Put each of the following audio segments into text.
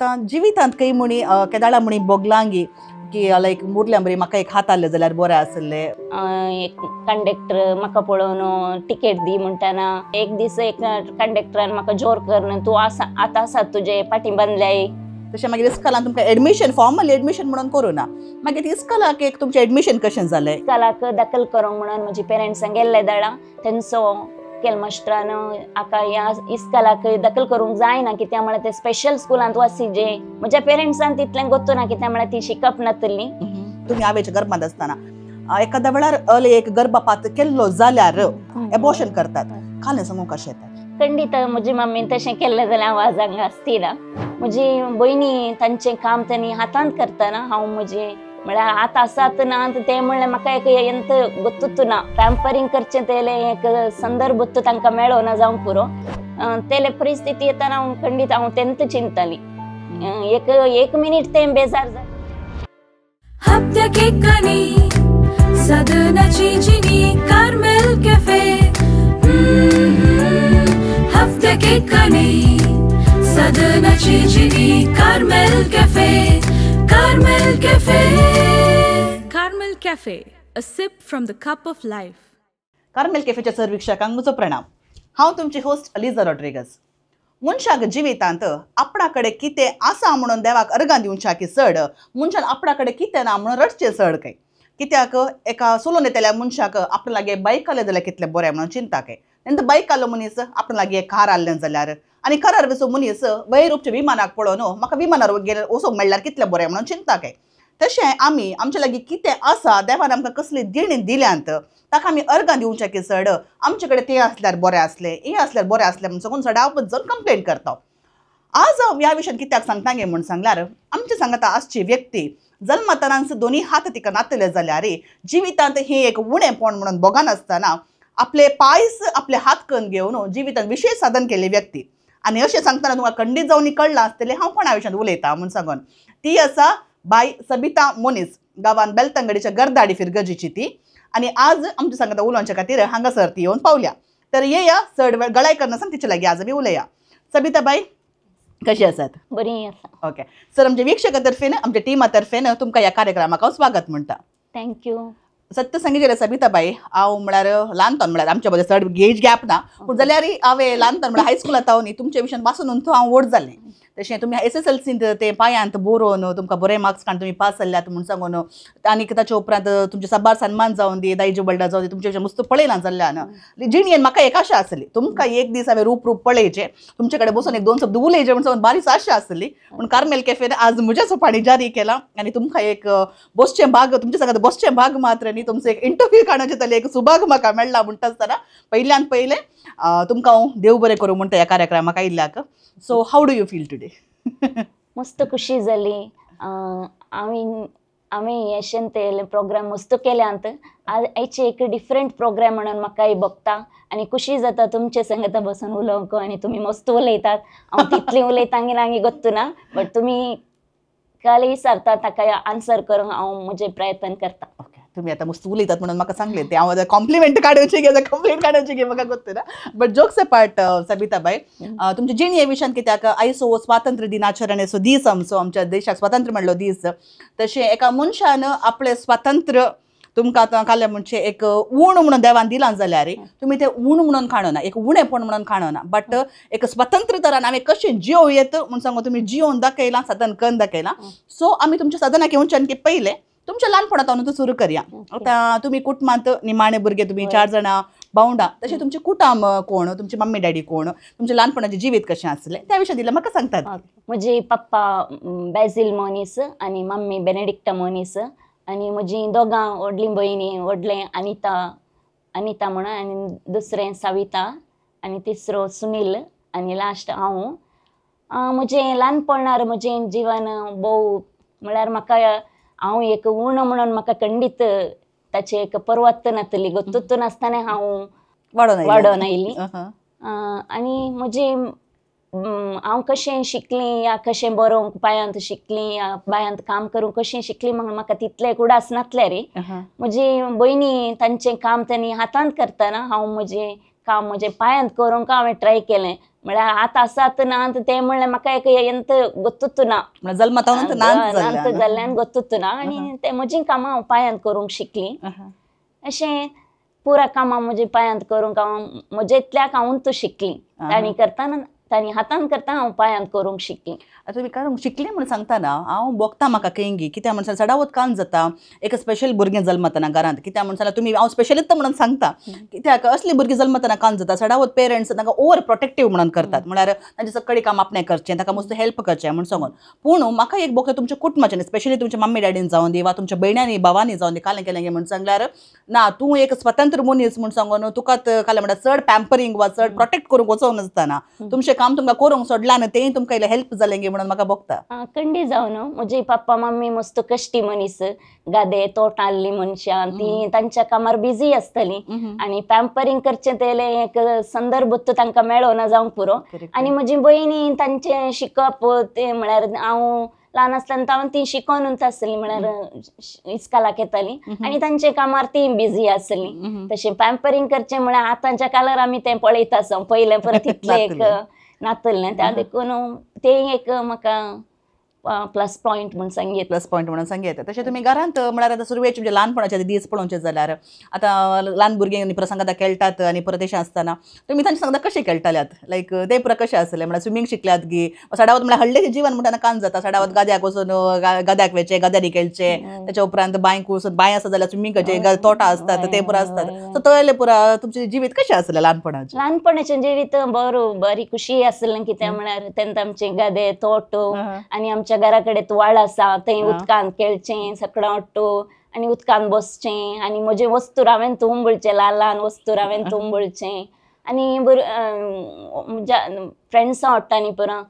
आतां जिवितांत खंय म्हणी केदाळा म्हणी बोगलांगी की लायक मुरल्या बरी म्हाका एक हात आसलें जाल्यार बरें आसलें. एक कंडक्टर म्हाका पळोवन टिकेट दी म्हणटाना एक दीस एक कंडक्टरान म्हाका जोर करून तूं आसा आतां आसा तुजे पाटी बांदल्याय. तशें मागीर इस्कॉलान तुमकां एडमिशन फॉर्मल एडमिशन म्हणून करूं ना, मागीर इस्कॉलाक एक तुमचें एडमिशन कशें जालें? इस्कॉलाक दाखल करूंक म्हणून म्हजी पेरंट्सां गेल्ले दाडा तेंचो केल मास्टरान आका ह्या इस्कॉलाक दाखल करूंक जायना कित्याक म्हळ्यार ते स्पेशल स्कुलांत वचचे. म्हज्या पेरंट्सान तितलें गोत्तू ना कित्याक म्हळ्यार ती शिकप नातली. तुमी आवयच्या गर्भांत आसतना एखाद्या वेळार अले एक गर्भपात केल्लो जाल्यार एबॉर्शन करतात, कालें सांगूंक कशें येता? खंडीत म्हजी मम्मीन तशें केल्लें जाल्यार हांव आज हांगा आसती ना. म्हजी भयणी तांचें काम तांणी हातांत करतना हांव म्हजी म्हळ्यार हात आसात ना तें म्हणल्यार म्हाका एक एंत गोत्तूच ना. पॅम्परींग करचें तेलें एक संदर्भ तांकां मेळना जावंक पुरो तेले परिस्थिती येतना हांव खंडीत हांव तेंत चिंतताली. एक एक मिनीट तें बेजार जालें. सदनाची जिनी Carmel cafe, Carmel cafe, Carmel cafe, a sip from the cup of life. Carmel कॅफेच्या sir वीक्षकांक म्हजो प्रणाम. हांव तुमची होस्ट अलिजा रॉड्रिगस. मनशाक जिवितांत आपणा कडेन कितें आसा म्हणून देवाक अर्गां दिवच्या की चड मनशान आपणा कडेन कितें ना म्हणून रडचें चड काय कित्याक एका सोलोन येतल्या मनशाक आपणा लागीं बायक आसलें जाल्यार कितलें बरें म्हणून चिंता काय. नंतर बायक आसलो मनीस आपणा लागीं कार आसलें जाल्यार आनी करार वेचो मनीस वयर विमानाक पळोवन म्हाका विमानार गेल्यार वचूंक मेळ्ळ्यार कितलें बरें म्हणून चिंता काय. तशें आमी आमच्या लागीं कितें आसा देवान आमकां कसली देणी दिल्यांत ताका आमी अर्गां दिवच्या की चड आमचे कडेन तें आसल्यार बरें आसलें हें आसल्यार बरें आसलें म्हणून सगून चडावत जावन कंप्लेन करता. आज हांव ह्या विशयान कित्याक सांगता गे म्हूण सांगल्यार आमचे सांगता आसची व्यक्ती जल्मतानाच दोनी हात तिका नातले जाल्यार जिवितांत हें एक उणेंपण म्हणून भोगनासतना आपले पायस आपले हात करून घेवन जिवितांत विशेश साधन केल्ली व्यक्ती. आनी अशें सांगतना तुमकां खंडीत जावन कळ्ळां आसतलें हांव कोणा विशयान उलयतां म्हूण सांगून. ती आसा बाय सबिता मोनीस, गांवान बेलतंगडीच्या गर्दाडी फिरगजीची ती. आनी आज आमच्या सांगता उलोवच्या खातीर हांगासर ती येवन पावल्या. तर येया चड वेळ गळाय करनासतना तिचे लागीं आज आमी उलया. सबिता बाय कशी आसात? बरी आसा. ओके सर, आमच्या वीक्षका तर्फेन आमच्या टिमा तर्फेन तुमकां ह्या कार्यक्रमाक हांव स्वागत म्हणटा. Thank you. सत्य सांगितलें जाल्यार सबिता बाई हांव म्हळ्यार ल्हानपण म्हळ्यार आमच्या मदें चड एज गॅप ना पूण जाल्यार हांवें ल्हानपण म्हळ्यार हायस्कुलांत हांव न्ही तुमच्या विशयान वाचून हांव व्हड जालें. तशें तुमी SSLCंत ते पांयांत बरोवन तुमकां बरे मार्क्स काडून तुमी पास जाल्यात म्हूण सांगून आनी ताच्या उपरांत तुमचे साबार सन्मान जावन दी दायजी बल्डा जावन दी तुमचे विशयान मस्त पळयलां जाल्ल्यान जिणेन म्हाका एक आशा आसली तुमकां एक दीस हांवें रूप रूप पळयचें तुमचे कडेन बसून एक दोन शब्द उलयचे म्हूण सांगून बारीच आशा आसली. पूण कार्मेल कॅफेन आज म्हज्या सोपाणी जारी केला आनी तुमकां एक बसचें भाग तुमच्या सांगता बसचें भाग मात्र न्ही तुमचो एक इंटरव्यू काडपाचें जाल्यार एक सुभाग म्हाका मेळ्ळा म्हणटा आसतना पयल्यान पयलें तुमकां हांव देव बरें करूं म्हणटा ह्या कार्यक्रमाक आयिल्ल्याक. So how do you feel today? मस्त खुशी जाली. आमी हेशेन ते प्रोग्राम मस्त केल्यात. आयचे एक डिफरंट प्रोग्राम म्हणून म्हाकाय बघता आनी खुशी जाता तुमचे संगता बसून उलोवंक आनी तुमी मस्त उलयतात. हांव तितली उलयता नागी गोत्तू ना बट तुमी काल विचारता ताका आन्सर करूंक हांव म्हजें प्रयत्न करता. तुमी आतां मस्त उलयतात म्हणून म्हाका सांगलें तें हांव आतां कॉम्प्लिमेंट काडोवचें गे कंप्लेंट काडोवचें गे म्हाका गोत्तू ना. बट जोक्स अपार्ट सबिता बाय, तुमच्या जिणये विशयान कित्याक आयचो स्वातंत्र्य दिनाचरणेचो दीस आमचो आमच्या देशाक स्वातंत्र्य म्हणलो दीस तशें एका मनशान आपलें स्वातंत्र्य तुमकां आतां काल्या म्हणजे एक ऊण म्हणून देवान दिलां जाल्यार तुमी तें ऊण म्हणून काडना एक उणेपण म्हणून काडना बट एक स्वतंत्र तरान आमी कशें जियों येत म्हूण सांगू तुमी जियोन दाखयलां साधन करून दाखयलां. सो आमी तुमच्या साधनाक येवच्यान की पयलें तुमच्या ल्हानपणांत तूं सुरू करया. आतां तुमी कुटुंबांत निमाणे भुरगे तुमी 4 जाणां भावंडां तशें तुमचें कुटुंब कोण तुमचे मम्मी डॅडी कोण तुमचें ल्हानपणाचें जिवीत कशें आसलें त्या विशयान दिल्यार म्हाका सांगतात. म्हजी पप्पा बेजील मोनीस आनी मम्मी बेनेडिक्टा मोनीस आनी म्हजी दोगां व्हडलीं भयणी व्हडलें अनिता अनिता म्हणून आनी दुसरें सविता आनी तिसरो सुनील आनी लास्ट हांव. म्हजें ल्हानपणार म्हजें जिवन भोव म्हळ्यार म्हाका हांव एक उण म्हणून म्हाका खंडीत ताचें एक पर्वत नातली गोत्तूच नासतना हांव वाडोवन आयली. आनी म्हजी हांव कशें शिकली या कशें बरोवंक बायांत शिकली या बायांत काम करूंक कशें शिकली म्हणून म्हाका तितलें उडास नासलें रे. म्हजी भयणी तांचें काम तांणी हातांत करतना हांव म्हजें काम म्हजें पांयांत करूंक हांवें ट्राय केलें. म्हळ्यार आतां आसात ना तें म्हणल्यार म्हाका एक एंत गोत्तूच ना, जल्मता नांत जाल्ल्यान गोत्तूच ना. आनी ते म्हजीं कामां हांव पांयांत करूंक शिकली. अशें पुरा कामां म्हजी पांयांत करूंक हांव म्हजे इतल्याक हांवूच शिकली. तांणी करतना तांणी हातान करता हांव पांयांत करूंक शिकली. आतां तुमी करूंक शिकली म्हणून सांगता ना, हांव बोगता म्हाका केंगी कित्याक म्हणून चडावत कान जाता एक स्पेशल भुरगें जल्मतना घरांत. कित्याक म्हणून जाल्यार तुमी हांव स्पेशलिस्ट म्हणून सांगता, कित्याक असली भुरगीं जल्मतना कान जाता चडावत पेरंट्स तांकां ओवर प्रोटेक्टीव म्हणून करतात, म्हळ्यार तांचे सगळीं काम आपणें करचें, ताका मस्त हेल्प करचें म्हूण सांगून. पूण म्हाका एक बोगता तुमच्या कुटुंबाच्यान स्पेशली तुमच्या मम्मी डॅडीन जावन दी वा तुमच्या भयण्यांनी भावांनी जावन दी कालें केलें म्हणून सांगल्यार ना तूं एक स्वतंत्र मनीस म्हूण सांगून तुका कालें म्हणल्यार चड पॅम्परींग वा चड प्रोटेक्ट करूंक वचोंक नासतना तुमचें काम तुमकां करूंक सोडलां न्हू तेंय तुमकां इल्लें हेल्प जालें गे म्हणून म्हाका भोगता. कंडी जावन म्हजी पप्पा मम्मी मस्त कश्टी मनीस, गादे तोट आहली मनशां, ती तांच्या कामार बिजी आसतली आनी पॅम्परींग करचें तेलें एक संदर्भ तांकां मेळना जावंक पुरो. आनी म्हजी भयणी तांचें शिकप तें म्हळ्यार हांव ल्हान आसतना हांव ती शिकोनूच आसली, म्हळ्यार इस्कालाक येताली आनी तांच्या कामार ती बिजी आसली. तशें पॅम्परींग करचें म्हळ्यार आतांच्या काळार आमी तें पळयता आसा, पयलें परत तितलें एक नातलें त्या देखून तें एक म्हाका प्लस पॉयंट म्हूण सांगीत. प्लस पॉयंट म्हणून सांगीत. तशें तुमी घरांत म्हळ्यार आतां सुरवेचे म्हणजे ल्हानपणाचे दीस पळोवचे जाल्यार आतां ल्हान भुरगीं परत सांगता खेळटात आनी परत अशें आसतना तुमी तांचे सांगता कशें खेळटाल्यात, लायक ते पुरा कशें आसलें, म्हळ्यार स्विमींग शिकल्यात गी सडावत म्हळ्यार हल्लेचें जीवन म्हणटा कान जाता, सडावत गाद्याक वचून गाद्याक वयचें गाद्यांनी खेळचें, त्याच्या उपरांत बांयक वचून बांय आसा जाल्यार स्विमींग करचें, तोटां आसतात ते पुरा आसतात. सो तयले पुरा तुमचें जिवीत कशें आसलें ल्हानपणाचें? ल्हानपणाचें जिवीत बरो बरी खुशी आसलें. कित्याक म्हळ्यार तेन्ना आमचे गादे तोट आनी आमच्या घरा कडेन व्हाळ आसा थंय उदकांत खेळचें सगळें ऑटो आनी उदकांत बसचें आनी म्हजे वस्तूर हांवें तुंबळचें, ल्हान ल्हान वस्तूर हांवें तुंबळचें आनी म्हज्या फ्रेंड्सां वाट्टानी पुरा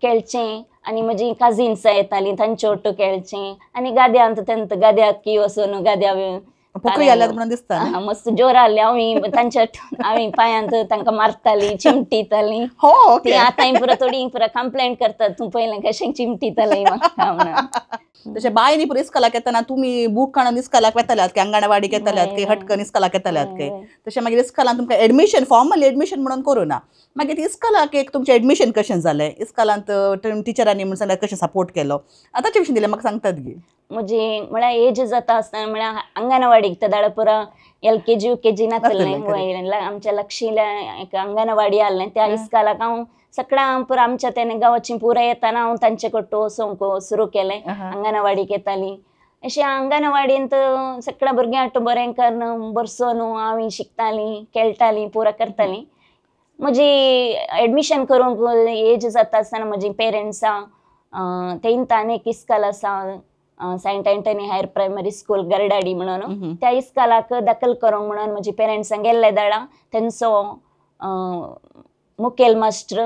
खेळचें आनी म्हजी कजिन्सां येतालीं तांचे ओट्टू खेळचें आनी गाद्यांत तेंत गाद्याक वचून गाद्या पोकरी आल्यात म्हणून दिसता मस्त जोर आसले. हांव तांच्या हांव पांयांत तांकां मारताली चिमटीताली. ती आतां पुरा थोडी पुरा कंप्लेंट करतात तूं पयलें कशें चिमटीताली म्हाका म्हणून. तशें बायनी पुरा इस्कॉलाक येतना तुमी बूक काडून इस्कॉलाक वेताल्यात की अंगणवाडीक येताल्यात की हटकन इस्कॉलाक येताल्यात की तशें मागीर इस्कॉलान तुमकां एडमिशन फॉर्मल एडमिशन म्हणून करूं ना, मागीर इस्कॉलाक एक तुमचें एडमिशन कशें जालें, इस्कॉलांत टिचरांनी म्हणून सांगल्यार कशें सपोर्ट केलो, आतांचे विशीं दिलें म्हाका सांगतात गी? म्हजी म्हळ्यार एज जाता आसतना म्हळ्यार अंगणवाडीक तेदाळ पुरा LKG UKG नासलें, आमच्या लक्षील्या एक अंगणवाडी आहलें त्या इस्कॉलाक हांव सगळ्यां पुरा आमच्या तेणे गांवाची पुरा येताना हांव तांचे कडेन वचोंक सुरू केलें. अंगणवाडीक येताली अशें अंगणवाडींत सगळ्या भुरग्यां बरें करून बरसोन हांव शिकतालीं खेळटालीं पुरा करतालीं. म्हजी एडमिशन करूंक एज जाता आसतना म्हजी पेरंट्सां तेंत आनी एक इस्कॉल आसा Saint Anthony higher primary school Gardadi म्हणून त्या इस्कॉलाक दाखल करूंक म्हणून म्हजी पेरंट्सां गेल्ले दाडा तेंचो मुखेल मास्टर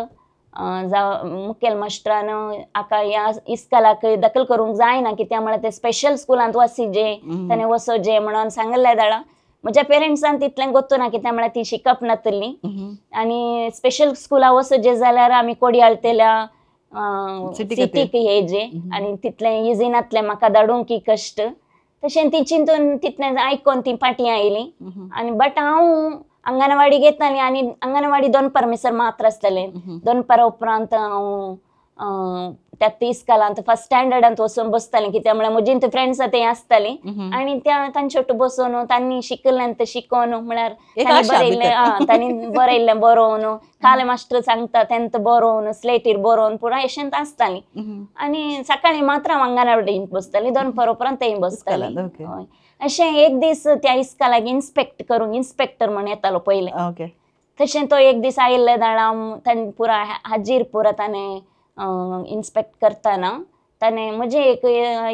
जावं मुखेल मास्टरान हाका ह्या इस्कॉलाक दाखल करूंक जायना कित्याक म्हळ्यार ते स्पेशल स्कुलांत वचजे ताणें वचोजे म्हणून सांगल्ले दाडा. म्हज्या पेरंट्सान तितलें गोत्तू ना कित्याक म्हळ्यार ती शिकप नातली आनी स्पेशल स्कुलां वचोजे जाल्यार आमी कोडयाळतेल्या सिटीक येजे आनी तितलें इजी नातलें म्हाका धाडूंक की कश्ट. तशें ती चिंतून तितलें आयकोन ती फाटीं आयली आनी बट हांव अंगणवाडी घेताली आनी अंगणवाडी दोनपार मिसर मात्र आसतालें. दोनपारा उपरांत हांव त्या इस्कॉलांत फर्स्ट स्टँडर्डांत वचून बसतालें कित्याक म्हळ्यार म्हजी फ्रेंड्सां थंय आसतालीं आनी त्या तांचे वांगडा बसून तांणी शिकलें तें शिकोवन म्हळ्यार बरयल्लें तांणी बरयल्लें बरोवन काले मास्टर सांगता तेंत बरोवन स्लेटीर बरोवन पुरा अशेंच आसतालीं. आनी सकाळीं मात्र हांव अंगणवाडींत बसतालीं, दोनपार उपरांत थंय बसतालीं. हय अशें एक दीस त्या इस्कॉलाक इन्स्पेक्ट करूंक इन्स्पेक्टर म्हण येतालो पयलें, तशें तो एक दीस आयिल्ले दाडा ताणें पुरा हाजीर पुरा ताणें इन्स्पेक्ट करतना ताणें म्हजें एक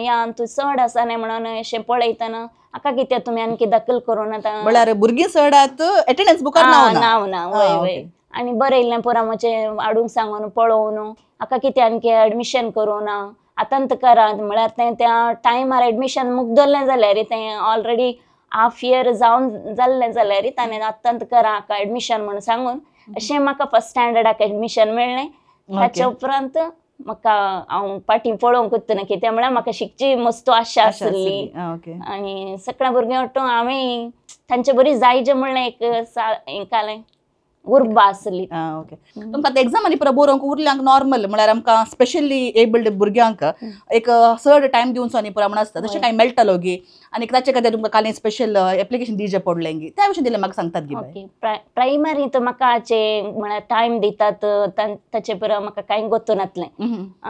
या तूं चड आसा न्ही म्हणून अशें पळयतना हाका कित्याक तुमी आणखी दाखल करूं आतां म्हळ्यार भुरगीं चड आत एटेंडन्स बुकार नांव ना वय वय आनी बरयल्लें पुरा म्हजें हाडूंक सांगून पळोवन हाका कित्याक आणखी एडमिशन करूं ना आतां करा म्हळ्यार तें त्या टायमार एडमिशन मुगदरलें जाल्यार तें ऑलरेडी हाफ इयर जावन जाल्लें जाल्यार ताणें आतां करा हाका एडमिशन म्हणून सांगून अशें म्हाका फर्स्ट स्टँडर्डाक एडमिशन मेळ्ळें. ताच्या उपरांत म्हाका हांव फाटीं पळोवंकूच ना कित्याक म्हळ्यार म्हाका शिकची मस्त आशा आसली आनी सगळ्या भुरग्यां वांगडा हांवें तांचे बरी जायजे म्हणलें एक कालें उर्बा आसली. ओके, तुमकां आतां एग्जाम आनी पुरो बरोवंक उरल्यांक नॉर्मल म्हळ्यार आमकां स्पेशली एबल्ड भुरग्यांक एक चड टायम दिवचो न्ही पुरो म्हण आसता, तशें कांय मेळटालो गी आनी ताचे खातीर तुमकां काल स्पेशल एप्लिकेशन दिवचें पडलें गी, त्या विशीं दिलें म्हाका सांगतात गी? ओके, प्रायमरी तर म्हाका म्हळ्यार टायम दितात ताचे पुरो म्हाका कांय गोत्तू नासलें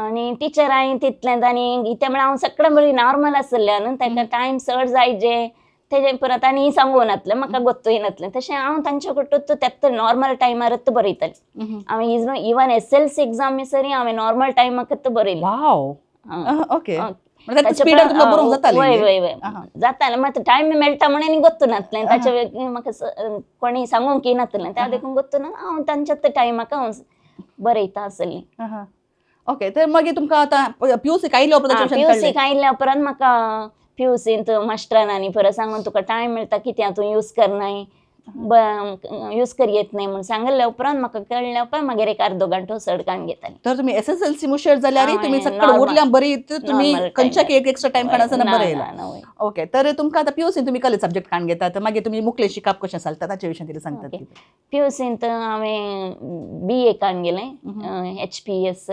आनी टिचरांय तितलेंच आनी कितें म्हळ्यार हांव सगळें बरी नॉर्मल आसलें न्हू, ताका टायम चड जायजे तेजे परत आनी सांगूं नासलें, म्हाका गोत्तूय नासलें. तशें हांव तांचे कडून तेत्त नॉर्मल टायमारच बरयतालें. हांवें इवन SLC exam सरी हांवें नॉर्मल टायमाकच बरयलें. ओके, वय वय वय जातालें, मात टायम मेळटा म्हणून गोत्तू नासलें, ताचे म्हाका कोणी सांगूंक नासलें, त्या देखून गोत्तू ना हांव तांच्याच टायमाक हांव बरयता आसलें. ओके, तर मागीर तुमकां आतां PUC आयल्या उपरांत? PUC आयल्या उपरांत म्हाका PUCंत मास्टरान आनी परत सांगून तुका टायम मेळटा कित्याक तूं यूज करनाय, यूज कर येत नाही म्हूण सांगल्या उपरांत म्हाका कळ्ळ्या उपरांत मागीर एक अर्दो घंटो चड काडून घेतालें. तर तुमी SSLC मुशेर जाल्यार तुमी सगळं उरल्या बरी, तुमी खंयच्याक एक एक्स्ट्रा टायम काडना बरयला. ओके, तर तुमकां आतां PUCन तुमी कसले सब्जेक्ट काडून घेतात, मागीर तुमी मुखलें शिकप कशें चलता ताचे विशीं कितें सांगतात? PUCंत हांवें BA काडून गेलें, HPS.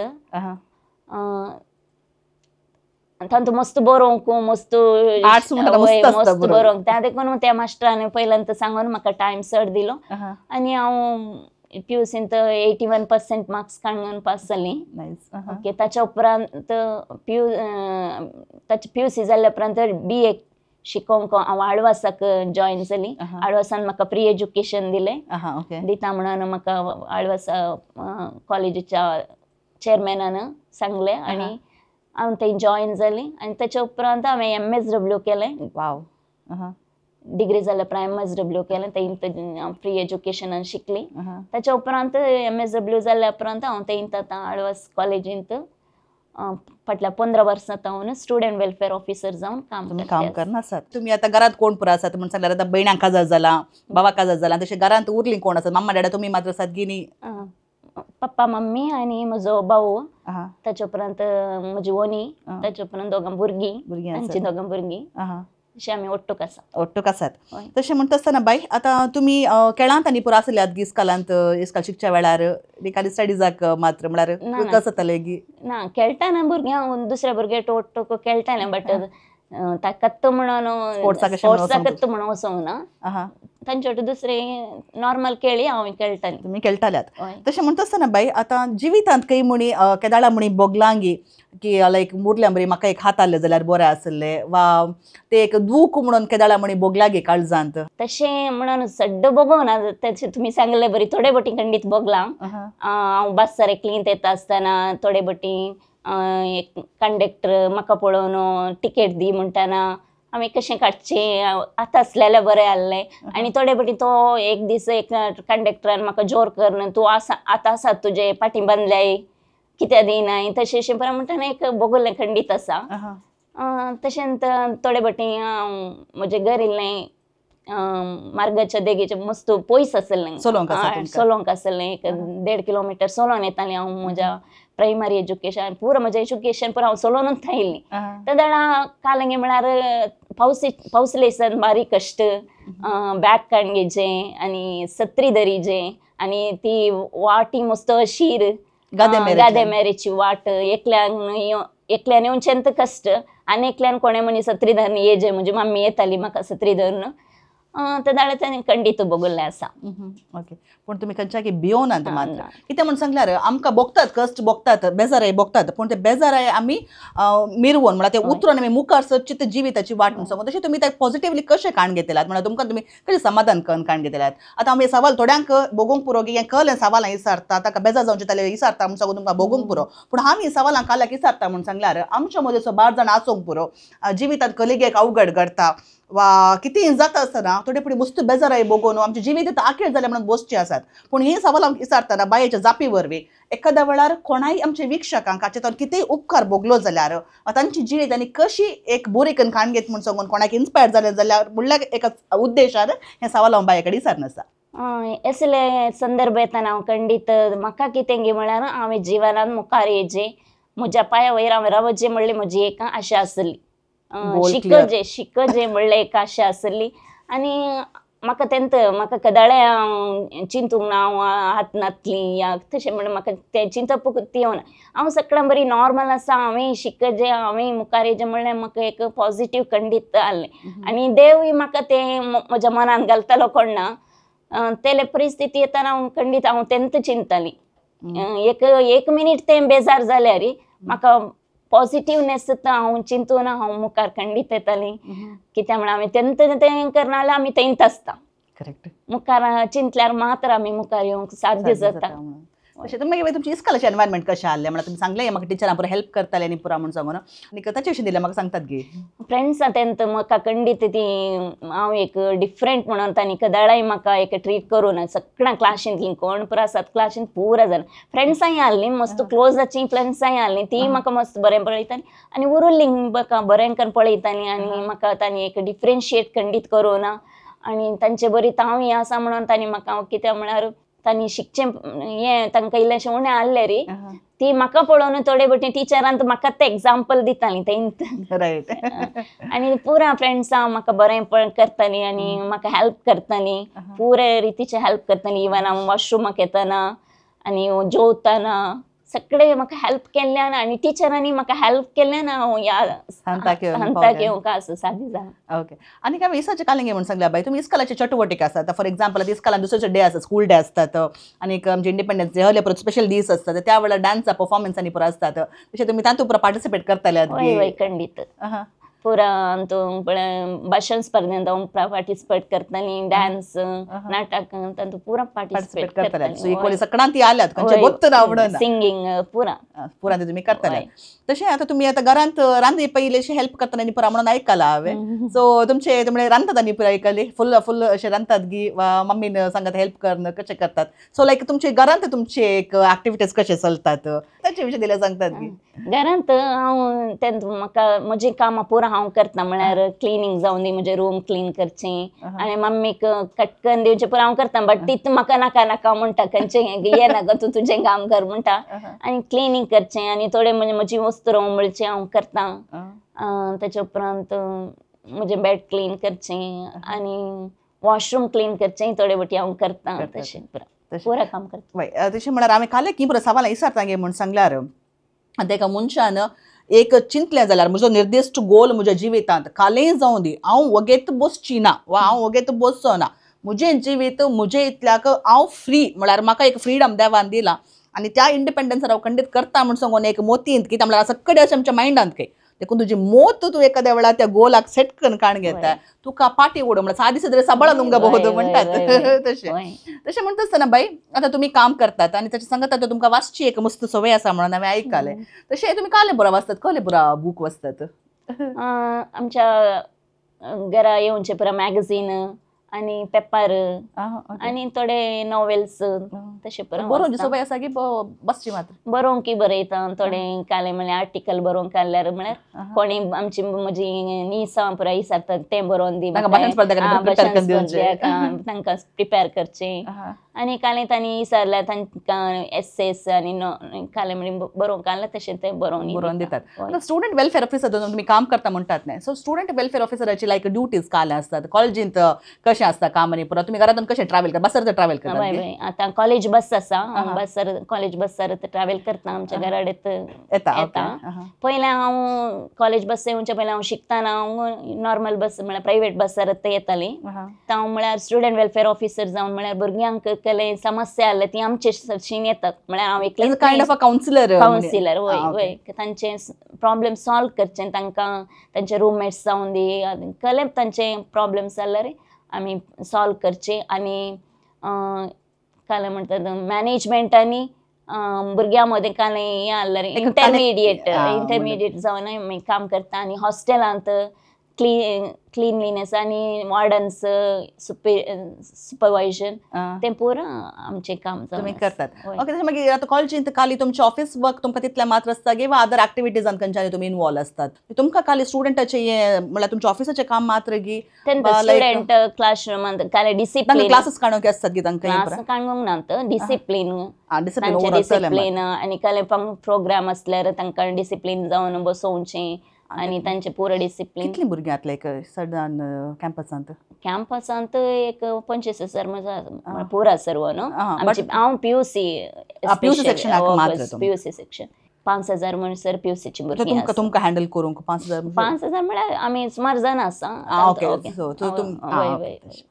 तांतू मस्त बरोवंक मस्त मस्त बरोवंक, त्या देखून त्या मास्टरान पयल्यान सांगून म्हाका टायम चड दिलो आनी हांव PUCंत 81% मार्क्स काडून पास जालीं. ओके, ताच्या उपरांत ताचे PUC जाल्या उपरांत BA शिकोवंक हांव आळवासाक जॉयन जाली. आळवासान म्हाका फ्री एज्युकेशन दिलें दिता म्हणून म्हाका आळवासा कॉलेजीच्या चेअरमॅनान सांगलें आनी हांव थंय जॉयन जाली. आनी ताच्या उपरांत हांवें MSW केलें. वाव, डिग्री जाल्या उपरांत MSW केलें, थंय हांव फ्री एज्युकेशनान शिकली. ताच्या उपरांत MSW जाल्या उपरांत हांव थंय आतां आळवास कॉलेजींत फाटल्या 15 वर्सां हांव स्टुडंट वेलफेअर ऑफिसर जावन काम करना आसात. तुमी आतां घरांत कोण पुरो आसात म्हण सांगल्यार आतां भयणांक काजार जाला, बाबा काजार जाला, तशें घरांत उरलीं कोण आसात? मम्मा डॅडा तुमी मात्र आसात गी न्ही? पप्पा मम्मी आनी म्हजो भाऊ, ताच्या उपरांत म्हजी वनी, ताच्या उपरांत दोगां भुरगीं, आमची दोगां भुरगीं, अशें आमी ओट्टूक आसा. ओट्टूक आसात. तशें म्हणटा आसतना बाय आतां तुमी खेळांत आनी पुरो आसल्यात गी इस्कालांत, इस्काल शिकच्या वेळार खाली स्टडीजाक मात्र म्हळ्यार कसं जातालें गी? ना, खेळटाना भुरग्यांक दुसऱ्या भुरगे ओट्टूक खेळटालें, बट ताकत म्हणून स्पोर्ट्साकच म्हणून वचोंक ना, तांचे वाटे दुसरे नॉर्मल खेळी हांव खेळटालें. तुमी खेळटाल्यात. तशें म्हणटा आसतना बाय आतां जिवितांत खंय म्हणी केदाळा म्हणी बोगलांगी की लायक मुरल्या बरी म्हाका एक हात आसलें जाल्यार बरें आसलें, वा ते एक दूख म्हणून केदाळा म्हणी बोगलागी काळजांत? तशें म्हणून सड्ड बोगोना, तशें तुमी सांगलें बरी थोडे बोटी खंडीत बोगलां. हांव बसार एकलींत येता आसतना थोडे बोटी एक कंडक्टर म्हाका पळोवन टिकेट दी म्हणटाना आमी कशें काडचें आतां आसलेलें बरें आहलें. आनी थोडे पटी तो एक दीस एक कंडक्टरान म्हाका जोर कर तूं आसा आतां आसा तुजे पाटी बांदल्याय कित्याक दिनाय तशें अशें परत म्हणटाना एक बोगलें खंडीत आसा. तशेंच थोडे पटी म्हजें घर इल्लें मार्गाच्या देगेचें मस्त पयस आसलें, चलोवंक आसलें, एक 1.5 किलोमिटर चलोवन येतालें हांव म्हज्या प्रायमरी एज्युकेशन पुरो म्हजें एज्युकेशन पुरो हांव चलोवनूच आयिल्लें. तेन्ना कालंगे म्हळ्यार पावसले दिसान बारीक कश्ट, बॅग काडून घेवचें आनी सत्री धरीचें आनी ती वाटी मस्त अशीर गादे मेरेची वाट, एकल्यान एकल्यान येवचें तर कश्ट आनी एकल्यान कोणें म्हणी सत्री धरून येजे, म्हणजे मम्मी येताली म्हाका सत्री धरून तेन्ना तें खंडीत बगुल्लें आसा. ओके, पूण तुमी खंयच्या भियोनात मात्र कितें म्हूण सांगल्यार आमकां भोगतात कश्ट भोगतात बेजाराय भोगतात, पूण ते बेजाराय आमी मिरवून म्हळ्यार ते उतरून आमी मुखार सरची ते जिविताची वाट म्हूण सांगू. तशें तुमी ते पॉजिटिवली कशें काण घेतल्यात म्हळ्यार तुमकां तुमी कशें समाधान करून काण घेतल्यात? आतां आमी सवाल थोड्यांक भोगूंक पुरो की हें कळ्ळें सवालां इसारता ताका बेजार जावचें जाल्यार इसारता म्हूण सांगू तुमकां भोगूंक पुरो, पूण आमी सवालां काल्याक इसारता म्हूण सांगल्यार आमच्या मदें बार जाण आसूंक पुरो जिवितांत कलिगेक अवघड घडटा वा कितेंय जाता आसतना थोडे फुडें मस्त बेजाराय भोगून आमच्या जिवीत आखेर जालें म्हणून बसचे आसात. पूण ही सवाल आमकां विचारतना बायेच्या जापी वरवीं एखाद्या वेळार कोणाय आमच्या वीक्षकांक हाचे तर कितेंय उपकार भोगलो जाल्यार तांची जिवीत आनी कशी एक बोरी करून खाण घेत म्हूण सांगून कोणाक इन्स्पायर जालें जाल्यार म्हणल्यार एका उद्देशान हें सवाल हांव बाये कडेन विचारना आसा. असले संदर्भ येतना हांव खंडीत म्हाका कितें गी म्हळ्यार हांवें जिवनान मुखार येवचें, म्हज्या पांया वयर हांवें रावचें म्हणली म्हजी एक आशा आसली, शिकजे शिकजे म्हणलें एक आशा आसली आनी म्हाका तेंत म्हाका कदाळे हांव चिंतूंक ना हांव हात नातली या तशें म्हणून म्हाका तें चिंतप ती येवना. हांव सगळ्यां बरी नॉर्मल आसा, हांवें शिकजें, हांवें मुखार येजें म्हणल्यार म्हाका एक पॉझिटीव खंडीत आहलें. आनी देवूय म्हाका तें म्हज्या मनान घालतालो कोण ना तेले परिस्थिती येतना हांव खंडीत हांव तेंत चिंतताली. एक एक मिनीट तें बेजार जाल्यार म्हाका पॉझिटिवनेस हांव चिंतून हांव मुखार खंडीत येताली. कित्याक म्हळ्यार आमी तेंत तें करना जाल्यार आमी तेंत आसता. करेक्ट. मुखार चिंतल्यार मात्र आमी मुखार येवंक साध्य जाता. तशें तुमी मागीर तुमचें इस्कॉलाचें एनवायरमेंट कशें आहलें म्हळ्यार तुमी सांगलें म्हाका टिचरां पुरो हेल्प करताले आनी पुरा म्हूण सांगून आनी ताचे विशीं दिलें म्हाका सांगतात गे. फ्रेंड्सां तेंत म्हाका खंडीत ती हांव एक डिफरंट म्हणून तांणी कदाळाय म्हाका एक ट्रीट करूं ना. सगळ्यां क्लासींतलीं कोण पुरो आसात क्लासींत पुरा जाणां फ्रेंड्सांय आहलीं, मस्त क्लोजाचीं फ्रेंड्सांय आहलीं, ती म्हाका मस्त बरें पळयतालीं आनी उरुल्लीं म्हाका बरें करून पळयतालीं आनी म्हाका तांणी एक डिफरंशिएट खंडीत करूं ना आनी तांचे बरी हांव आसा म्हणून तांणी म्हाका कित्याक म्हळ्यार तांणी शिकचें हें तांकां इल्लेशें उणें आहलें रे ती म्हाका पळोवन थोडे भटी टिचरान म्हाका तें एग्जाम्पल दितालीं तेंत. रायट. आनी पुरा फ्रेंड्सां म्हाका बरें करतालीं आनी म्हाका हेल्प करतालीं, पुरे रितीचें हेल्प करतालीं. इवन हांव वॉशरुमाक येतना आनी जेवतना सगळे म्हाका हेल्प केल्ल्यान आनी टिचरांनी म्हाका हेल्प केल्ल्यान हांव ह्या हंताक येवंक आसा सादी जालां. ओके. आनी काय इसाचे कालिंगे म्हूण सांगल्या बाय तुमी इस्कॉलाचे चटुवटिका आसतात. फॉर एक्झाम्पल आतां इस्कॉलान दुसरे डे आसता, स्कूल डे आसतात आनी आमचे इंडिपेंडन्स डे हले परत स्पेशल दीस आसतात, त्या वेळार डान्सा परफॉर्मन्स आनी पुरो आसतात, तशें तुमी तातूंत पुरो पार्टिसिपेट करताले? हय हय खंडीत. पुरा अंतू भाशण स्पर्धेंत हांव पार्टिसिपेट करताली, डान्स नाटक तातूंत पुरा पार्टिसिपेट करताले. सो इक्वली सगळ्यांत ती आल्यात खंयचे गोत्त ना आवडना सिंगींग पुरा पुरा तुमी करताले. तशें आतां तुमी आतां घरांत रांदे पयलीं अशें हेल्प करतना आनी पुरा म्हणून आयकलां हांवें. सो तुमचे तुमी रांदतात आनी पुरा आयकली फुल फुल अशें रांदतात गी वा मम्मीन सांगत हेल्प करन कशें करतात? सो लायक तुमचे घरांत तुमचे एक एक्टिविटीज कशे चलतात ताचे विशीं दिल्यार सांगतात गी. घरांत हांव तें म्हाका म्हजीं कामां पुरा हांव करता, म्हळ्यार क्लिनींग जावन दी, म्हजें रूम क्लीन करचें आनी मम्मीक कटकन दिवचें पुरा हांव करता. बट तीत म्हाका नाका नाका म्हणटा, खंयचें ये नाका तूं तुजें काम कर म्हणटा. आनी क्लिनींग करचें आनी थोडें म्हणजे म्हजी वस्तू उमळचें हांव करता. ताच्या उपरांत म्हजें बेड क्लीन करचें आनी वॉशरूम क्लीन करचें थोडे बटी हांव करता. तशें पुरा काम करता. तशें म्हळ्यार हांवें काल की पुरो सवाल विचारता गे म्हूण सांगल्यार आतां एका मनशान एक चिंतलें जाल्यार म्हजो निर्दिश्ट गोल म्हज्या जिवितांत कालेय जावं दी, हांव वगेत बसची ना वा हांव वगेत बसचो ना, म्हजें जिवीत म्हजे इतल्याक हांव फ्री म्हळ्यार म्हाका एक फ्रिडम देवान दिला आनी त्या इंडिपेंडन्सार हांव खंडीत करता म्हूण सांगून एक मोतींत कित्याक म्हळ्यार सगळे अशें आमच्या मायंडांत खंय देखून तुजी मोत तूं एखाद्या वेळार त्या गोलाक सेट करून काण घेता तुका पाटी ओडू म्हळ्यार सादी सदरे सांबाळून उंगा बहुत म्हणटात तशें. तशें म्हणटा आसतना बाई आतां तुमी काम करतात आनी ताचे सांगत आतां तुमकां वाचची एक मस्त संवय आसा म्हणून हांवें आयकलें, तशें तुमी काले पुरा वाचतात, कहले पुरा बूक वाचतात? आमच्या घरा येवचे पुरा मॅगझीन आनी पेपर आनी थोडे नॉवेल्स तशें पुरा. बरोवंक संवय आसा की बसची मात्र? बरोवंक बरयता थोडे, काले म्हळ्यार आर्टिकल बरोवंक आहल्यार म्हळ्यार कोणी आमची म्हजी निसां पुरा विचारतात तें बरोवन दी, तांकां प्रिपेर करचें. आनी काले तांणी विचारल्यार तांकां एसेस आनी काले म्हणजे बरोवंक आहल्यार तशें तें बरोवन बरोवन दितात. स्टुडंट वेलफेअर ऑफिसर तुमी काम करता म्हणटात न्ही, सो स्टुडंट वेलफेअर ऑफिसराची लायक ड्युटीज काले आसतात कॉलेजींत कशें आसता काम आनी पुरा तुमी घरांतून कशें ट्रॅव्हल करता, बसर ट्रॅव्हल करता? आतां कॉलेज बस आसा, बसर कॉलेज बसर ट्रॅव्हल करता, आमच्या घरा कडेन येता. पयलें हांव कॉलेज बस येवचे पयलें हांव शिकतना हांव नॉर्मल बस म्हळ्यार प्रायवेट बसार येतालीं. हांव म्हळ्यार स्टुडंट वेलफेअर ऑफिसर जावन म्हळ्यार भुरग्यांक केले समस्या आसल्या ती आमचे सरशीन येतात, म्हळ्यार हांव एकलें kind of a councillor. Councillor वय वय, तांचे प्रॉब्लेम सॉल्व करचें, तांकां तांचे रुममेट्स जावन दी कले तांचे प्रॉब्लेम्स जाल्यार आमी सॉल्व करचे. आनी काले म्हणटात मॅनेजमेंट आनी भुरग्यां मदें कांय हें आहल्यार इंटरमिडिएट इंटरमिडिएट जावन आमी काम करता. आनी हॉस्टेलांत क्लिनलीनेस आनी वॉर्डन्स सुपरवायजन तें पुरा आमचें काम तुमी करतात. ओके, तशें मागीर आतां कॉलेजींत खाली तुमचें ऑफिस वर्क तुमकां तितलें मात्र आसता की वा अदर एक्टिविटीजान खंयच्यानी तुमी इनवॉल्व आसतात? तुमकां खाली स्टुडंटाचें हें म्हणल्यार तुमच्या ऑफिसाचें काम मात्र की स्टुडंट क्लासरुमांत खाली डिसिप्लीन क्लासीस काडूंक आसतात की तांकां? क्लास काडूंक ना, डिसिप्लीन डिसिप्लीन आनी काले प्रोग्राम आसल्यार तांकां डिसिप्लीन जावन बसोवचें आनी तांचे पुरो डिसिप्लीन. कितलीं भुरगीं आतले एक सडन कॅम्पसांत? कॅम्पसांत एक 25,000 म्हजो पुरा सर्व न्हू आमची. हांव पीयूसी सेक्शन, पीयूसी सेक्शन 5,000 म्हणसर पीयूसीची भुरगीं. तुमकां हँडल करूंक 5,000? 5,000 म्हळ्यार आमी सुमार जाणां आसा.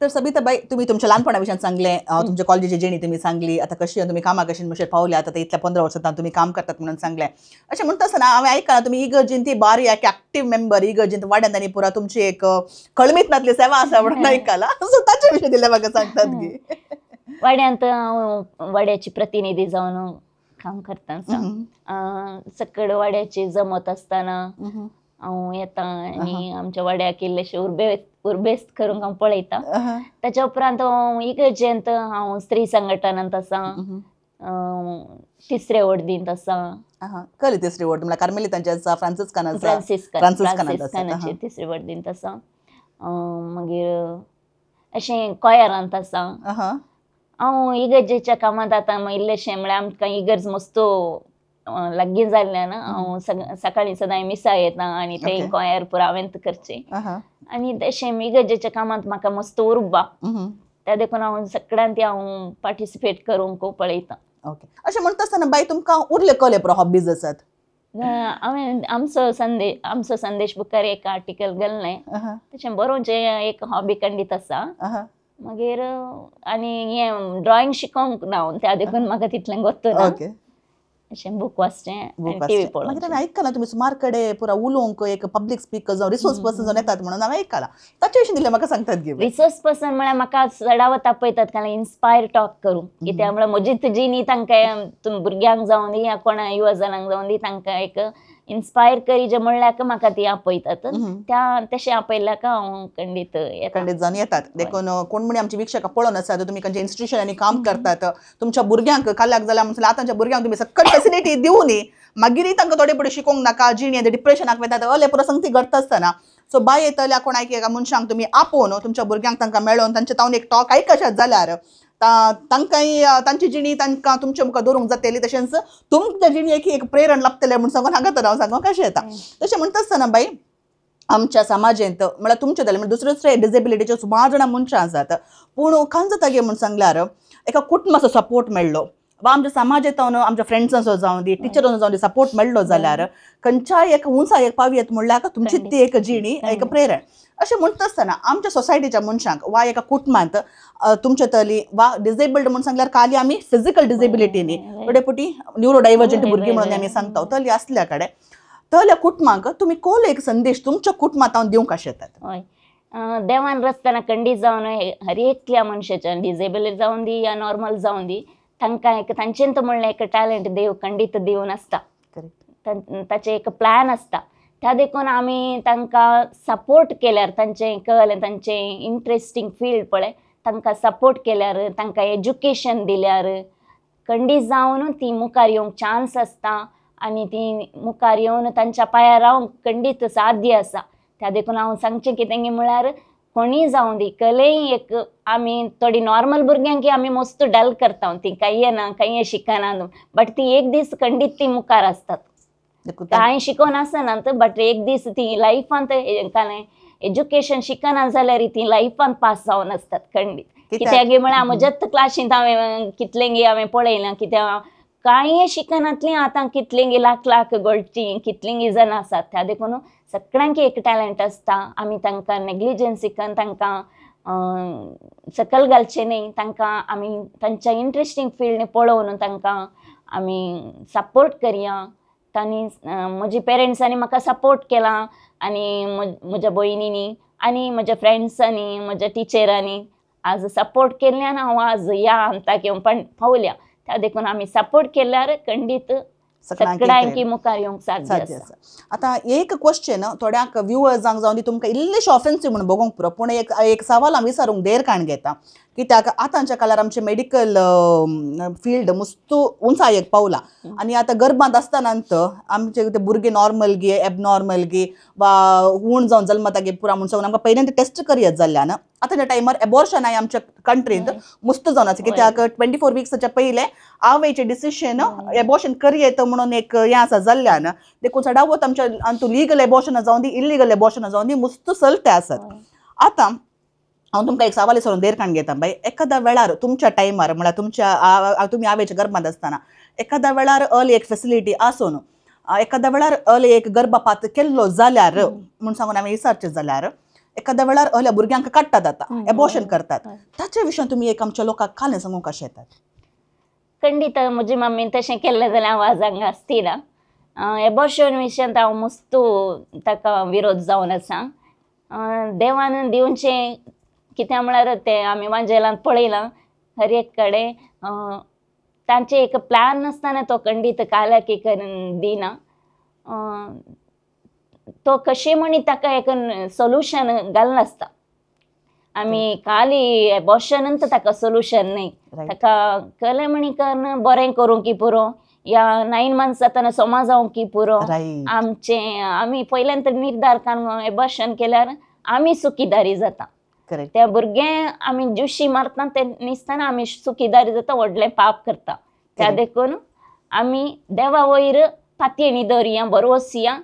तर सबिता बाई, तुमी तुमच्या ल्हानपणा विशयान सांगलें, तुमच्या कॉलेजीची जर्नी तुमी सांगली, आतां कशी तुमी कामां कशी मुशेर पावल्या, आतां इतल्या 15 वर्सां तुमी काम करतात म्हणून सांगलें. अशें म्हणटा आसतना हांवें आयकलां तुमी इगर्जीन ती बारी एक एक्टीव मेंबर, इगर्जीन वाड्यान आनी पुरा तुमची एक कळमीत नातली सेवा आसा म्हणून आयकलां. सो ताचे विशीं दिल्या म्हाका सांगतात की वाड्यांत हांव वाड्याची प्रतिनिधी जावन काम करता. सकड वाड्याची जमत आसतना हांव येता आनी आमच्या वाड्याक इल्लेशे उर्बेस्त करूंक हांव पळयता. ताच्या उपरांत हांव इगर्जेंत हांव स्त्री संघटनांत आसा, तिसरे वॉर्डींत आसा. कळ्ळें तिसरी वॉर्ड म्हळ्यार कार्मेलितांचे आसा, फ्रांसिस्कान आसा, फ्रांसिस्कानाचे तिसरे वॉर्डींत आसा. मागीर अशें कॉयरांत आसा. हांव इगर्जेच्या कामांत आतां इल्लेशें म्हळ्यार आमकां इगर्ज मस्तो लागीं जाल्ल्यान हांव सकाळीं सदांय मिसा येता आनी ते कॉयर पुरा हांवें करचें. आनी तशें इगर्जेच्या कामांत म्हाका मस्त उर्बा, त्या देखून हांव सगळ्यांत हांव पार्टिसिपेट करूंक पळयता. ओके, अशें म्हणटा आसतना बाई तुमकां उरले कले पुरो हॉबीज आसात? हांवें आमचो संदेश बुकार एक आर्टिकल घाल्लें, तशें बरोवचें एक हॉबी खंडीत आसा. मागीर आनी हें ड्रॉइंग शिकोवंक ना त्या देखून म्हाका तितलें गोत्त ना. अशें बूक वाचचें, टीव्ही पळोवचें. मागीर हांवें आयकलां तुमी सुमार कडेन पुरा उलोवंक एक पब्लीक स्पिकर जावं रिसोर्स पर्सन जावन येतात म्हणून हांवें आयकलां. ताचे विशीं दिलें म्हाका सांगतात गे? रिसोर्स पर्सन म्हळ्यार म्हाका चडावत आपयतात कारण इन्स्पायर टॉक करूंक, कित्याक म्हळ्यार म्हजी तुजी न्ही तांकां भुरग्यांक जावं दी या कोणा युवा जाणांक जावं दी तांकां एक इन्स्पायर करी जे म्हणल्यार म्हाका ती आपयतात. त्या तशें आपयल्याक हांव खंडीत खंडीत जावन येतात. देखून कोण म्हणी आमची वीक्षकां पळोवन आसा, तुमी खंयच्या इन्स्टिट्यूशनांनी काम करतात, तुमच्या भुरग्यांक काल्याक जाल्यार म्हणल्यार आतांच्या भुरग्यांक तुमी सकट फेसिलिटी दिवनी मागीरय तांकां थोडे फुडें शिकोवंक नाका, जिणी डिप्रेशनाक वतात, अले पुरो संगती घडटा आसतना. सो बाय येतल्या कोणाक एका मनशांक तुमी आपोवन तुमच्या भुरग्यांक तांकां मेळोवन तांचे तावन एक टॉक आयकशात जाल्यार तांकांय तांची जिणी तांकां तुमच्या मुखार दवरूंक जातली, तशेंच तुमच्या जिणेक एक प्रेरण लाभतलें म्हूण सांगून हांगा तर हांव सांगूंक कशें येता. तशें म्हणटा आसतना बाई आमच्या समाजेंत म्हळ्यार तुमच्या जाल्यार दुसरे दुसरे डिसेबिलिटीच्यो सुमार जाणां मनशां आसात, पूण खंय जाता गे म्हूण सांगल्यार एका कुटुंबाचो सपोर्ट मेळ्ळो वा आमच्या समाजेंत आमच्या फ्रेंड्सांचो जावं दी, टिचरांचो जावं दी सपोर्ट मेळ्ळो जाल्यार खंयच्याय एक उंचाय एक पावयेत म्हणल्यार तुमची ती एक जिणी एक प्रेरण. अशें म्हणटा आसतना आमच्या सोसायटीच्या मनशांक वा एका कुटुंबांत तुमच्या तली वा डिसेबल्ड म्हूण सांगल्यार खाली आमी फिजिकल डिसेबिलिटी न्ही, थोडे फावटी न्युरो डायवर्जंट भुरगीं म्हणून आमी सांगता तली आसल्या कडेन तल्या कुटुंबांक तुमी कोल एक संदेश तुमच्या कुटुंबांत दिवंक कशें येतात? हय, देवान रचतना खंडीत जावन हर एकल्या मनशाच्या डिसेबल जावन दी या नॉर्मल जावन दी तांकां एक तांचेंत म्हणलें एक टॅलंट देव खंडीत दिवन आसता, ताचें एक प्लॅन आसता. त्या देखून आमी तांकां सपोर्ट केल्यार तांचें कळ्ळें तांचें इंट्रस्टींग फिल्ड पळय तांकां सपोर्ट केल्यार तांकां एज्युकेशन दिल्यार खंडीत जावन ती मुखार येवंक चान्स आसता आनी ती मुखार येवन तांच्या पांयार रावंक खंडीत साध्य आसा. त्या देखून हांव सांगचें कितें म्हळ्यार कोणीय जावं दी कलेय एक आमी थोडी नॉर्मल भुरग्यांक आमी मस्त डल करता, ती कांय येना कांय शिकना, बट ती एक दीस खंडीत ती मुखार आसतात. कांय शिकोवन आसना बट एक दीस ती लायफांत कांय एज्युकेशन शिकना जाल्यार ती लायफांत पास जावन आसतात खंडीत. कित्याक म्हळ्यार म्हज्याच क्लासींत हांवें कितलेंगी हांवें पळयलां, कित्याक कांय शिकनातलीं आतां कितलेंगी लाख लाख गळचीं कितलेंगी जाणां आसात. त्या देखून सगळ्यांक एक टॅलंट आसता, आमी तांकां नेग्लिजन्सी करून तांकां सकल घालचें न्ही, तांकां आमी तांच्या इंट्रस्टींग फिल्ड पळोवन तांकां आमी सपोर्ट करया. तांणी म्हजी पेरंट्सांनी म्हाका सपोर्ट केला आनी म्हज्या भयणींनी आनी म्हज्या फ्रेंड्सांनी म्हज्या टिचरांनी आज सपोर्ट केल्ल्यान हांव आज ह्या हंताक येवन पावल्या. त्या देखून आमी सपोर्ट केल्यार खंडीत सगळ्यांकी मुखार येवंक साध्य आसा. आतां एक क्वेश्चन थोड्यांक व्युवर्सांक जावन दी तुमकां इल्लेशें ऑफेन्सीव म्हणून बगोवंक पुरो, पूण एक एक सवाल हांव विचारूंक देर काण घेता. कित्याक आतांच्या काळार आमचें मेडिकल फिल्ड मुस्तू उंचायेक पावलां आनी आतां गर्भांत आसतना आमचे ते भुरगे नॉर्मल गे एबनॉर्मल गे वा हूण जावन जल्मता गे पुरा म्हूण सांगून आमकां पयल्यान टेस्ट करयत जाल्ल्यान आतांच्या टायमार एबॉर्शनाय आमच्या कंट्रींत मुस्त जावन आसा. कित्याक 24 विक्साच्या पयलें आवयचें डिसिशन एबॉर्शन करयेत म्हणून एक हें आसा जाल्ल्यान देखून चडावत आमच्या अंतू लिगल एबॉर्शनां जावन दी इल्लीगल एबॉर्शनां जावन दी मुस्त चलते आसत. आतां हांव तुमकां एक सवाल विचारून देर काण घेता बाय, एखाद्या वेळार तुमच्या टायमार म्हळ्यार तुमच्या तुमी आवयच्या गर्भांत आसतना एखाद्या वेळार अर्ली एक फेसिलिटी आसून एखाद्या वेळार अर्ली एक गर्भपात केल्लो जाल्यार म्हूण सांगून हांवें विचारचें जाल्यार एखाद्या वेळार अर्ल्या भुरग्यांक काडटात आतां एबॉर्शन करतात ताच्या विशयान तुमी एक आमच्या लोकांक कालें सांगूंक कशें येतात? खंडीत म्हजी मम्मीन तशें केल्लें जाल्यार हांव आज हांगा आसती ना. एबॉर्शन विशयांत हांव मस्तू ताका विरोध जावन आसा. देवान दिवचें कित्याक म्हळ्यार तें आमी वांजेलांत पळयलां हर एक कडेन तांचें एक प्लॅन नासतना तो खंडीत कालाकी करून दिना. तो कशें म्हणी ताका एक सोल्युशन घालनासता. आमी खाली एबॉर्शनांत ताका सोल्युशन न्हय, ताका कलें म्हणी करून बरें करूंक की पुरो या 9 मंथ्स जातना सोमा जावंक की पुरो. आमचें आमी पयल्यान तर निर्धार काडून एबॉर्शन केल्यार आमी सुखीदारी जाता. त्या भुरगें आमी जुशी मारता ते न्हिसतना आमी सुखीदारी जाता, व्हडलें पाप करता. त्या देखून आमी देवा वयर पातयेणी दवरया, भरवसया,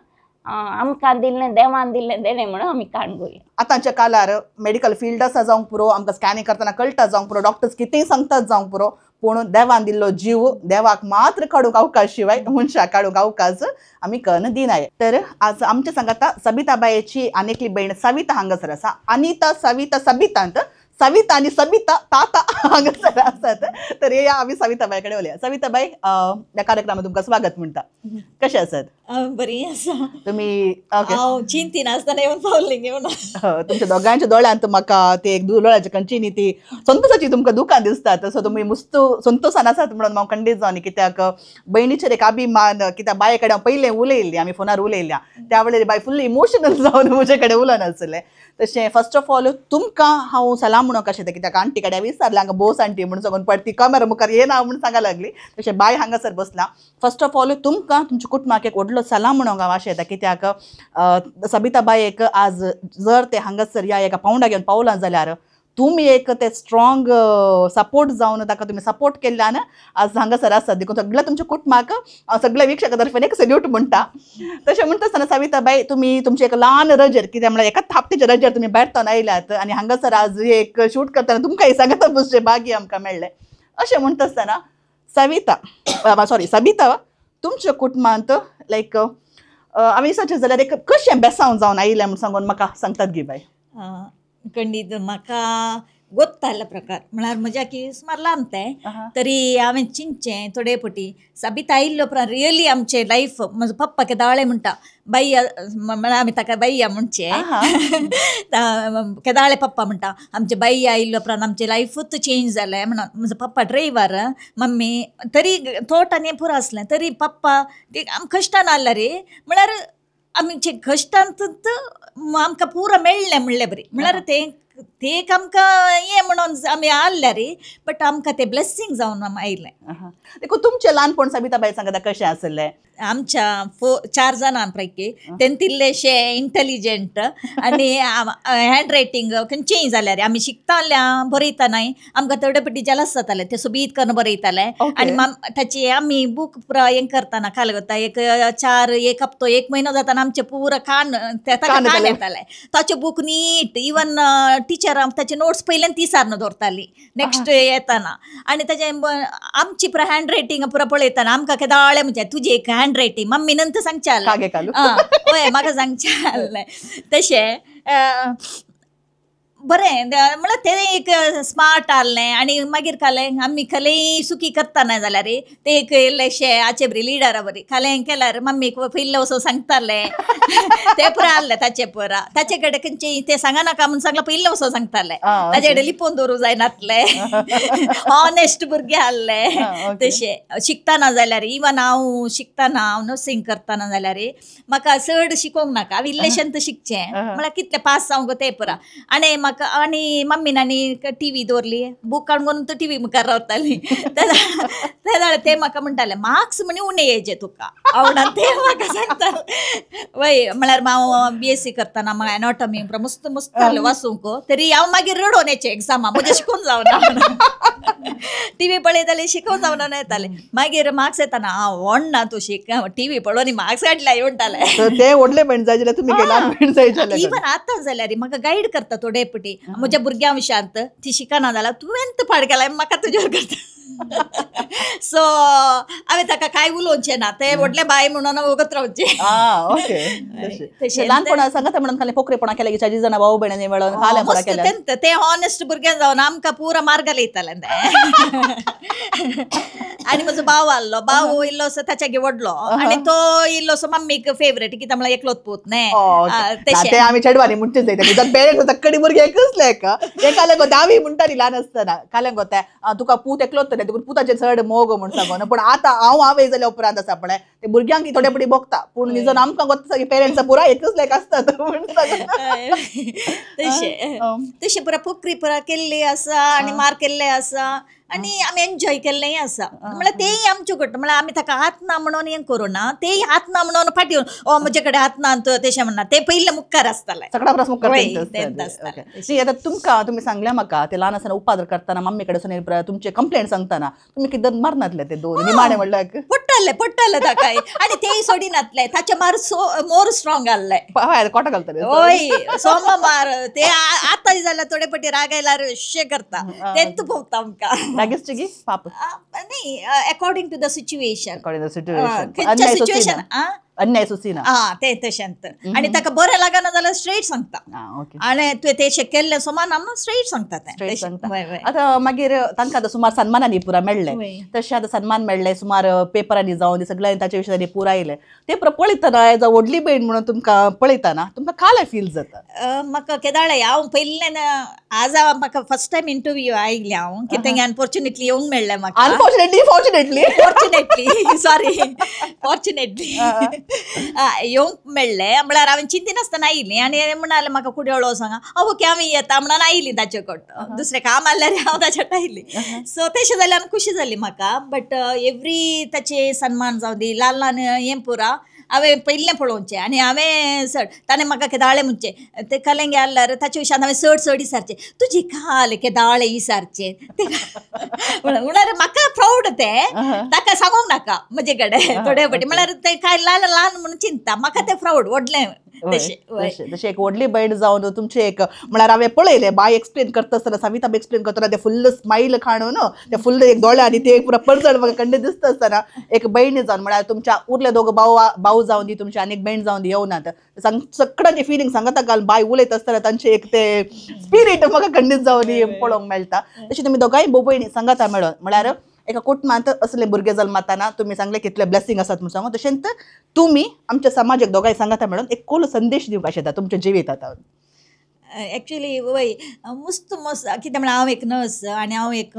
आमकां दिल्लें देवान दिल्लें देणें म्हणून आमी काणगोया. आतांच्या काळार मेडिकल फिल्ड आसा जावंक पुरो, आमकां स्कॅनिंग करतना कळटा जावंक पुरो, डॉक्टर्स कितेंय सांगतात जावंक पुरो, पूण देवान दिल्लो जीव देवाक मात्र काडूंक अवकाश शिवाय मनशाक काडूंक अवकाश आमी कन्न दिनाय. तर आज आमच्या सांगाता सबिताबायेची आनी एकली भयण सविता हांगासर आसा. अनिता सविता सबितांत सविता आनी सबिता ताता हांगासर आसात. तर या आमी सविताबाय कडेन उलया. सविताबाय, ह्या कार्यक्रमात तुमकां स्वागत म्हणटा. कशें आसात? बरी आसा. तुमी हांव चिंतीन आसतना येवन पावलें घेवन. तुमच्या दोगांच्या दोळ्यांत म्हाका ते एक दोळ्याच्या कंचीनी ती संतोषाची तुमकां दुकान दिसतात. सो तुमी मुस्त संतोषान आसात म्हणून हांव खंडीत जावन, कित्याक भयणीचेर एक अभिमान, कित्याक बाये कडेन हांव पयलें उलयल्ली, आमी फोनार उलयल्या त्या वेळार बाय फुल्ली इमोशनल जावन म्हजे कडेन उलयनासलें. तशें फर्स्ट ऑफ ऑल तुमकां हांव सलाम म्हणूंक कशें तें, कित्याक आंटी कडेन विचारलें हांगा बोस आंटी म्हणून सांगून पडटी ती कॅमेरा मुखार येना म्हणून सांगा लागली. तशें बाय हांगासर बसला. फर्स्ट ऑफ ऑल तुमकां तुमच्या कुटुंबाक एक व्हडलो सलाम म्हणूंक हांव आशें येता, कित्याक सबिता बाय एक आज जर ते हांगासर ह्या एका पावंडा घेवन पावलां जाल्यार तुमी एक ते स्ट्रॉंग सपोर्ट जावन ताका तुमी सपोर्ट केल्ल्यान आज हांगासर आसात. देखून सगळ्या तुमच्या कुटुंबाक सगळ्या वीक्षकां तर्फेन एक सल्यूट म्हणटा. तशें म्हणटा आसतना सविताबाय, तुमी तुमचे एक ल्हान रजेर, कित्याक म्हळ्यार एकाच थापटीच्या रजेर तुमी भायर तावन आयल्यात आनी हांगासर आज एक शूट करतना तुमकां सांगता बसचें भाग्य आमकां मेळ्ळें. अशें म्हणटा आसतना सविता सॉरी सबिता, तुमच्या कुटुंबांत लायक आमी विचारचें जाल्यार एक कशें बेसांव जावन आयलें म्हूण सांगून म्हाका सांगतात गी बाय? खंडीत म्हाका गोत्ताल्लो प्रकार म्हळ्यार म्हज्या की सुमार ल्हान तें तरी हांवें चिंतचें थोडे पटी सबिता आयिल्ले उपरांत रियली आमचें लायफ. म्हजो पप्पा केदाळे म्हणटा बायया, म्हळ्यार आमी ताका बायया म्हणचें, केदाळे पप्पा म्हणटा आमचे बायया आयिल्ले उपरांत आमचें लायफूच चेंज जालें म्हणून. म्हजो पप्पा ड्रायव्हर, मम्मी तरी थोट आनी पुरो आसलें तरी पप्पा ती आम कश्टान आसला रे, म्हळ्यार आमचे कश्टांत आमकां पुरो मेळ्ळें म्हणलें बरी, म्हळ्यार तें एक आमकां हें म्हणून आमी आसल्या रे, बट आमकां तें ब्लेसींग जावन आयलें. देखून तुमचें ल्हानपण सबिताबाय सांगता कशें आसलें? आमच्या 4 जाणां पैकी तें तिल्लेशे इंटेलिजंट आनी हँड रायटींग खंयचेय जाल्यार आमी शिकताल्या बरयतनाय आमकां थोडे पटी जेलस जाताले, ते सोबीत करून बरयताले आनी ताची आमी बूक पुरा हें करतना काल वता एक 4 एक हप्तो 1 म्हयनो जाताना आमचे पुरा कान ताका कान येताले. ताचे बूक नीट, इवन टिचर ताचे नोट्स पयल्यान ती सारन दवरताली नेक्स्ट येताना. आनी ताचे आमची पुरा हँड रायटींग पुरा पळयतना आमकां केदाळे म्हणजे तुजी एक हँड रायटींग मम्मी नंतर सांगचें आहलें, हय म्हाका सांगचें आहलें. तशें बरें म्हळ्यार तें एक स्मार्ट आहलें. आनी मागीर खालें आमी खलेंय सुकी करतना जाल्यार ते एक इल्लेशे आचे बरी लिडरा बरी खालें केल्यार मम्मीक पयलें वचून सांगतालें तें पुरा आहलें ताचे पुरा. ताचे कडेन खंयचें तें सांगनाका म्हूण सांगलां पयलें वचून सांगतालें, ताचे कडेन लिपोवन दवरूं जायनातलें, ऑनेस्ट भुरगें आहलें. तशें शिकतना जाल्यार इवन हांव शिकतना हांव नर्सींग करतना जाल्यार म्हाका चड शिकोवंक नाका, हांव इल्लेशें शिकचें म्हळ्यार कितलें पास जावंक तें पुरा. आनी म्हाका आनी मम्मीन आनी टी व्ही दवरली, बूक काडून तो टी व्ही मुखार रावताली. ते जाल्यार ते म्हाका म्हणटाले मार्क्स म्हणी उणें येयचे तुका आवडा, ते म्हाका सांगता. वय म्हळ्यार हांव BSc करतना म्हाका एनॉटॉमी मस्त मस्त जालें वाचूंक, तरी हांव मागीर रडोन येचें एग्जामा म्हजें शिकून जावना. टी व्ही पळयतालें शिकोवन जावना येतालें. मागीर मार्क्स येताना हांव व्हडना तूं शिक, टी व्ही पळोवन मार्क्स काडले म्हणटालें. ते व्हडले भयण जाय जाल्यार तुमी ल्हान भयण जाय जाल्यार इवन आतां जाल्यार म्हाका गायड करता थोडे पटी म्हज्या भुरग्यां विशयांत, ती शिकना जाल्यार तुवें पाड केलाय म्हाका तुजेर करता. सो हांवें ताका कांय उलोवचें ना, ते व्हडलें बाय म्हणून वगत रावचें. ल्हानपणा सांगता म्हणून खाली पोकरेपणा केल्या की चार जाणां भाऊ भयणांनी मेळून ते ऑनेस्ट भुरगें जावन आमकां पुरा मार्गार येताले. आनी म्हजो भाव आहलो, भाव इल्लोसो ताच्या व्हडलो आनी तो इल्लोसो मम्मीक फेवरेट, कित्याक म्हळ्यार एकलोच पूत न्ही. ते आमी चेडवांनी म्हणचे जाय कडे भुरगे एकच लेक एकाले गो दावी म्हणटाली ल्हान आसतना, काले गो ते तुका पूत एकलोच न्ही देखून पुताचेर चड मोग म्हूण सांगून. पूण आतां हांव आवय जाल्या उपरांत आसा पळय ते भुरग्यांक थोडे पटी भोगता, पूण निजोन आमकां गोता पेरेंट्स पुरा एकच लेक आसतात म्हूण सांगून. तशें तशें पुरा पोकरी पुरा केल्ली आसा आनी मार केल्ले आसा आनी आमी एन्जॉय केल्लेंय आसा. म्हळ्यार तेय आमच्यो घट, म्हळ्यार आमी ताका हात ना म्हणून हें करूं ना, तेय हात ना म्हणून फाटी ओ म्हजे कडेन हात ना तशें म्हणना, ते पयले मुखार आसताले, सगळ्या परस मुखार. आतां तुमकां तुमी सांगलें म्हाका ते ल्हान आसतना उपाद्र करतना मम्मी कडेन तुमचे कंप्लेंट सांगतना तुमी कितें मारनातले ते दोन निमाणे म्हणल्यार पडटले पडटले ताका, आनी तेय सोडिनातले, ताचे मार मोर स्ट्रॉंग आहले, कोटा घालतले. हय सोमा मार ते आतां जाल्यार थोडे पटी रागायल्यार अशें करता, तेंच भोगता आमकां. रागेश्ट पाप नाही, according to the situation, according to situation, खंयच्या सिच्युएशन अन्याय सोसिना. हा ते तशेंत. आनी ताका बरें लागना जाल्यार स्ट्रेट सांगता, आनी तुवें तें केल्लें समान आमी स्ट्रेट सांगता. स्ट्रेट सांगता. आतां मागीर तांकां आतां सुमार सन्मानांनी पुरा मेळ्ळें, तशें आतां सन्मान मेळ्ळें सुमार पेपरांनी जावन सगळ्यांनी ताच्या विशयांनी पुरा येयलें, ते पुरा पळयतना एज अ व्हडली भयण म्हणून तुमकां पळयतना तुमकां कांय फील जाता? म्हाका केदाळे हांव पयल्यान आज म्हाका फर्स्ट टायम इंटरव्यू आयिल्लें हांव, कितें अनफॉर्च्युनेटली येवंक मेळ्ळें म्हाका. Unfortunately fortunately fortunately sorry fortunately येवंक मेळ्ळें. म्हळ्यार हांवें चिंतिनासतना आयिल्ली आनी म्हणालें म्हाका कुडयोळो सांगा, ओके हांव येता म्हणून आयिल्ली ताचे कडेन, दुसरें काम आहल्यार हांव ताचे कडेन आयिल्ली. सो तशें जाल्यार खुशी जाली म्हाका. बट एवरी ताचे सन्मान जावं दी, ल्हान ल्हान हें पुरा हांवें पयलें पळोवचें. आनी हांवें चड ताणें म्हाका केदाळे म्हणचें ते कलेंगे आहल्यार ताचे विशयान हांवें चड चड विचारचें, तुजी काल केदाळे विचारचें ते म्हळ्यार म्हाका प्रावड तें, ताका सांगूंक नाका म्हजे कडेन थोडे फावटी म्हळ्यार तें कांय ल्हान ल्हान म्हणून चिंता, म्हाका तें प्रावड व्हडलें. तशें एक व्हडली भयण जावन तुमचें एक म्हळ्यार हांवें पळयलें बाय एक्सप्लेन करता आसतना, सविता एक्सप्लेन करतना ते फुल्ल स्मायल खाणून ते फुल्ल एक दोळे आनी ते पुरा परजळ म्हाका कंडे दिसता आसतना एक भयणी जावन म्हळ्यार तुमच्या उरले दोग भाव भाव जावन दी, तुमची आनी एक भयण जावन दी येवनात, सगळ्यांची फिलिंग सांगता घाल बाय उलयता आसतना तांचे एक ते स्पिरीट म्हाका खंडीत जावन पळोवंक मेळटा. तशें तुमी दोगांय भोव भयणी सांगता मेळोन म्हळ्यार एका कुटुंबांत असले भुरगे जल्मताना तुमी सांगले कितले ब्लेसिंग आसात म्हणून सांगू, तशेंच तुमी आमच्या समाजाक दोगांय सांगता मेळोन एक कोलो संदेश दिवंक शकता तुमच्या जिवितात. एक्चुली वय मस्त मस्त कितें म्हळ्यार हांव एक नर्स आनी हांव एक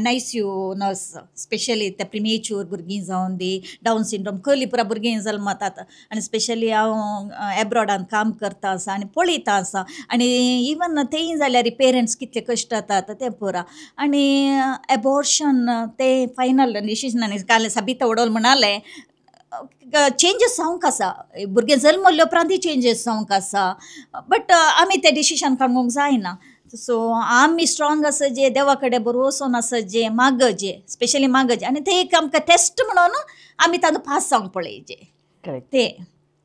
NICU nurse, specially ते प्रिमेच्युअर भुरगीं जावन दी, डावन सिंड्रोम कली पुरा भुरगीं जल्मतात आनी स्पेशली हांव एब्रॉडान काम करता आसा आनी पळयता आसा, आनी इवन तेय जाल्यार पेरंट्स कितले कश्ट जातात ते पुरा. आनी एबॉर्शन ते फायनल डिसिजन काल सबिता वडोल म्हणालें चेंजीस जावंक आसा, भुरगें जल्मल्ले उपरांतूय चेंजीस जावंक आसा, बट आमी तें डिसिजन काडूंक जायना. सो आमी स्ट्रॉंग आसा जे देवा कडेन भरवंसोन आसा जे मागजे, स्पेशली मागजे, आनी ते एक आमकां टेस्ट म्हणून आमी तातूंत पास जावंक पळयजे. करेक्ट. ते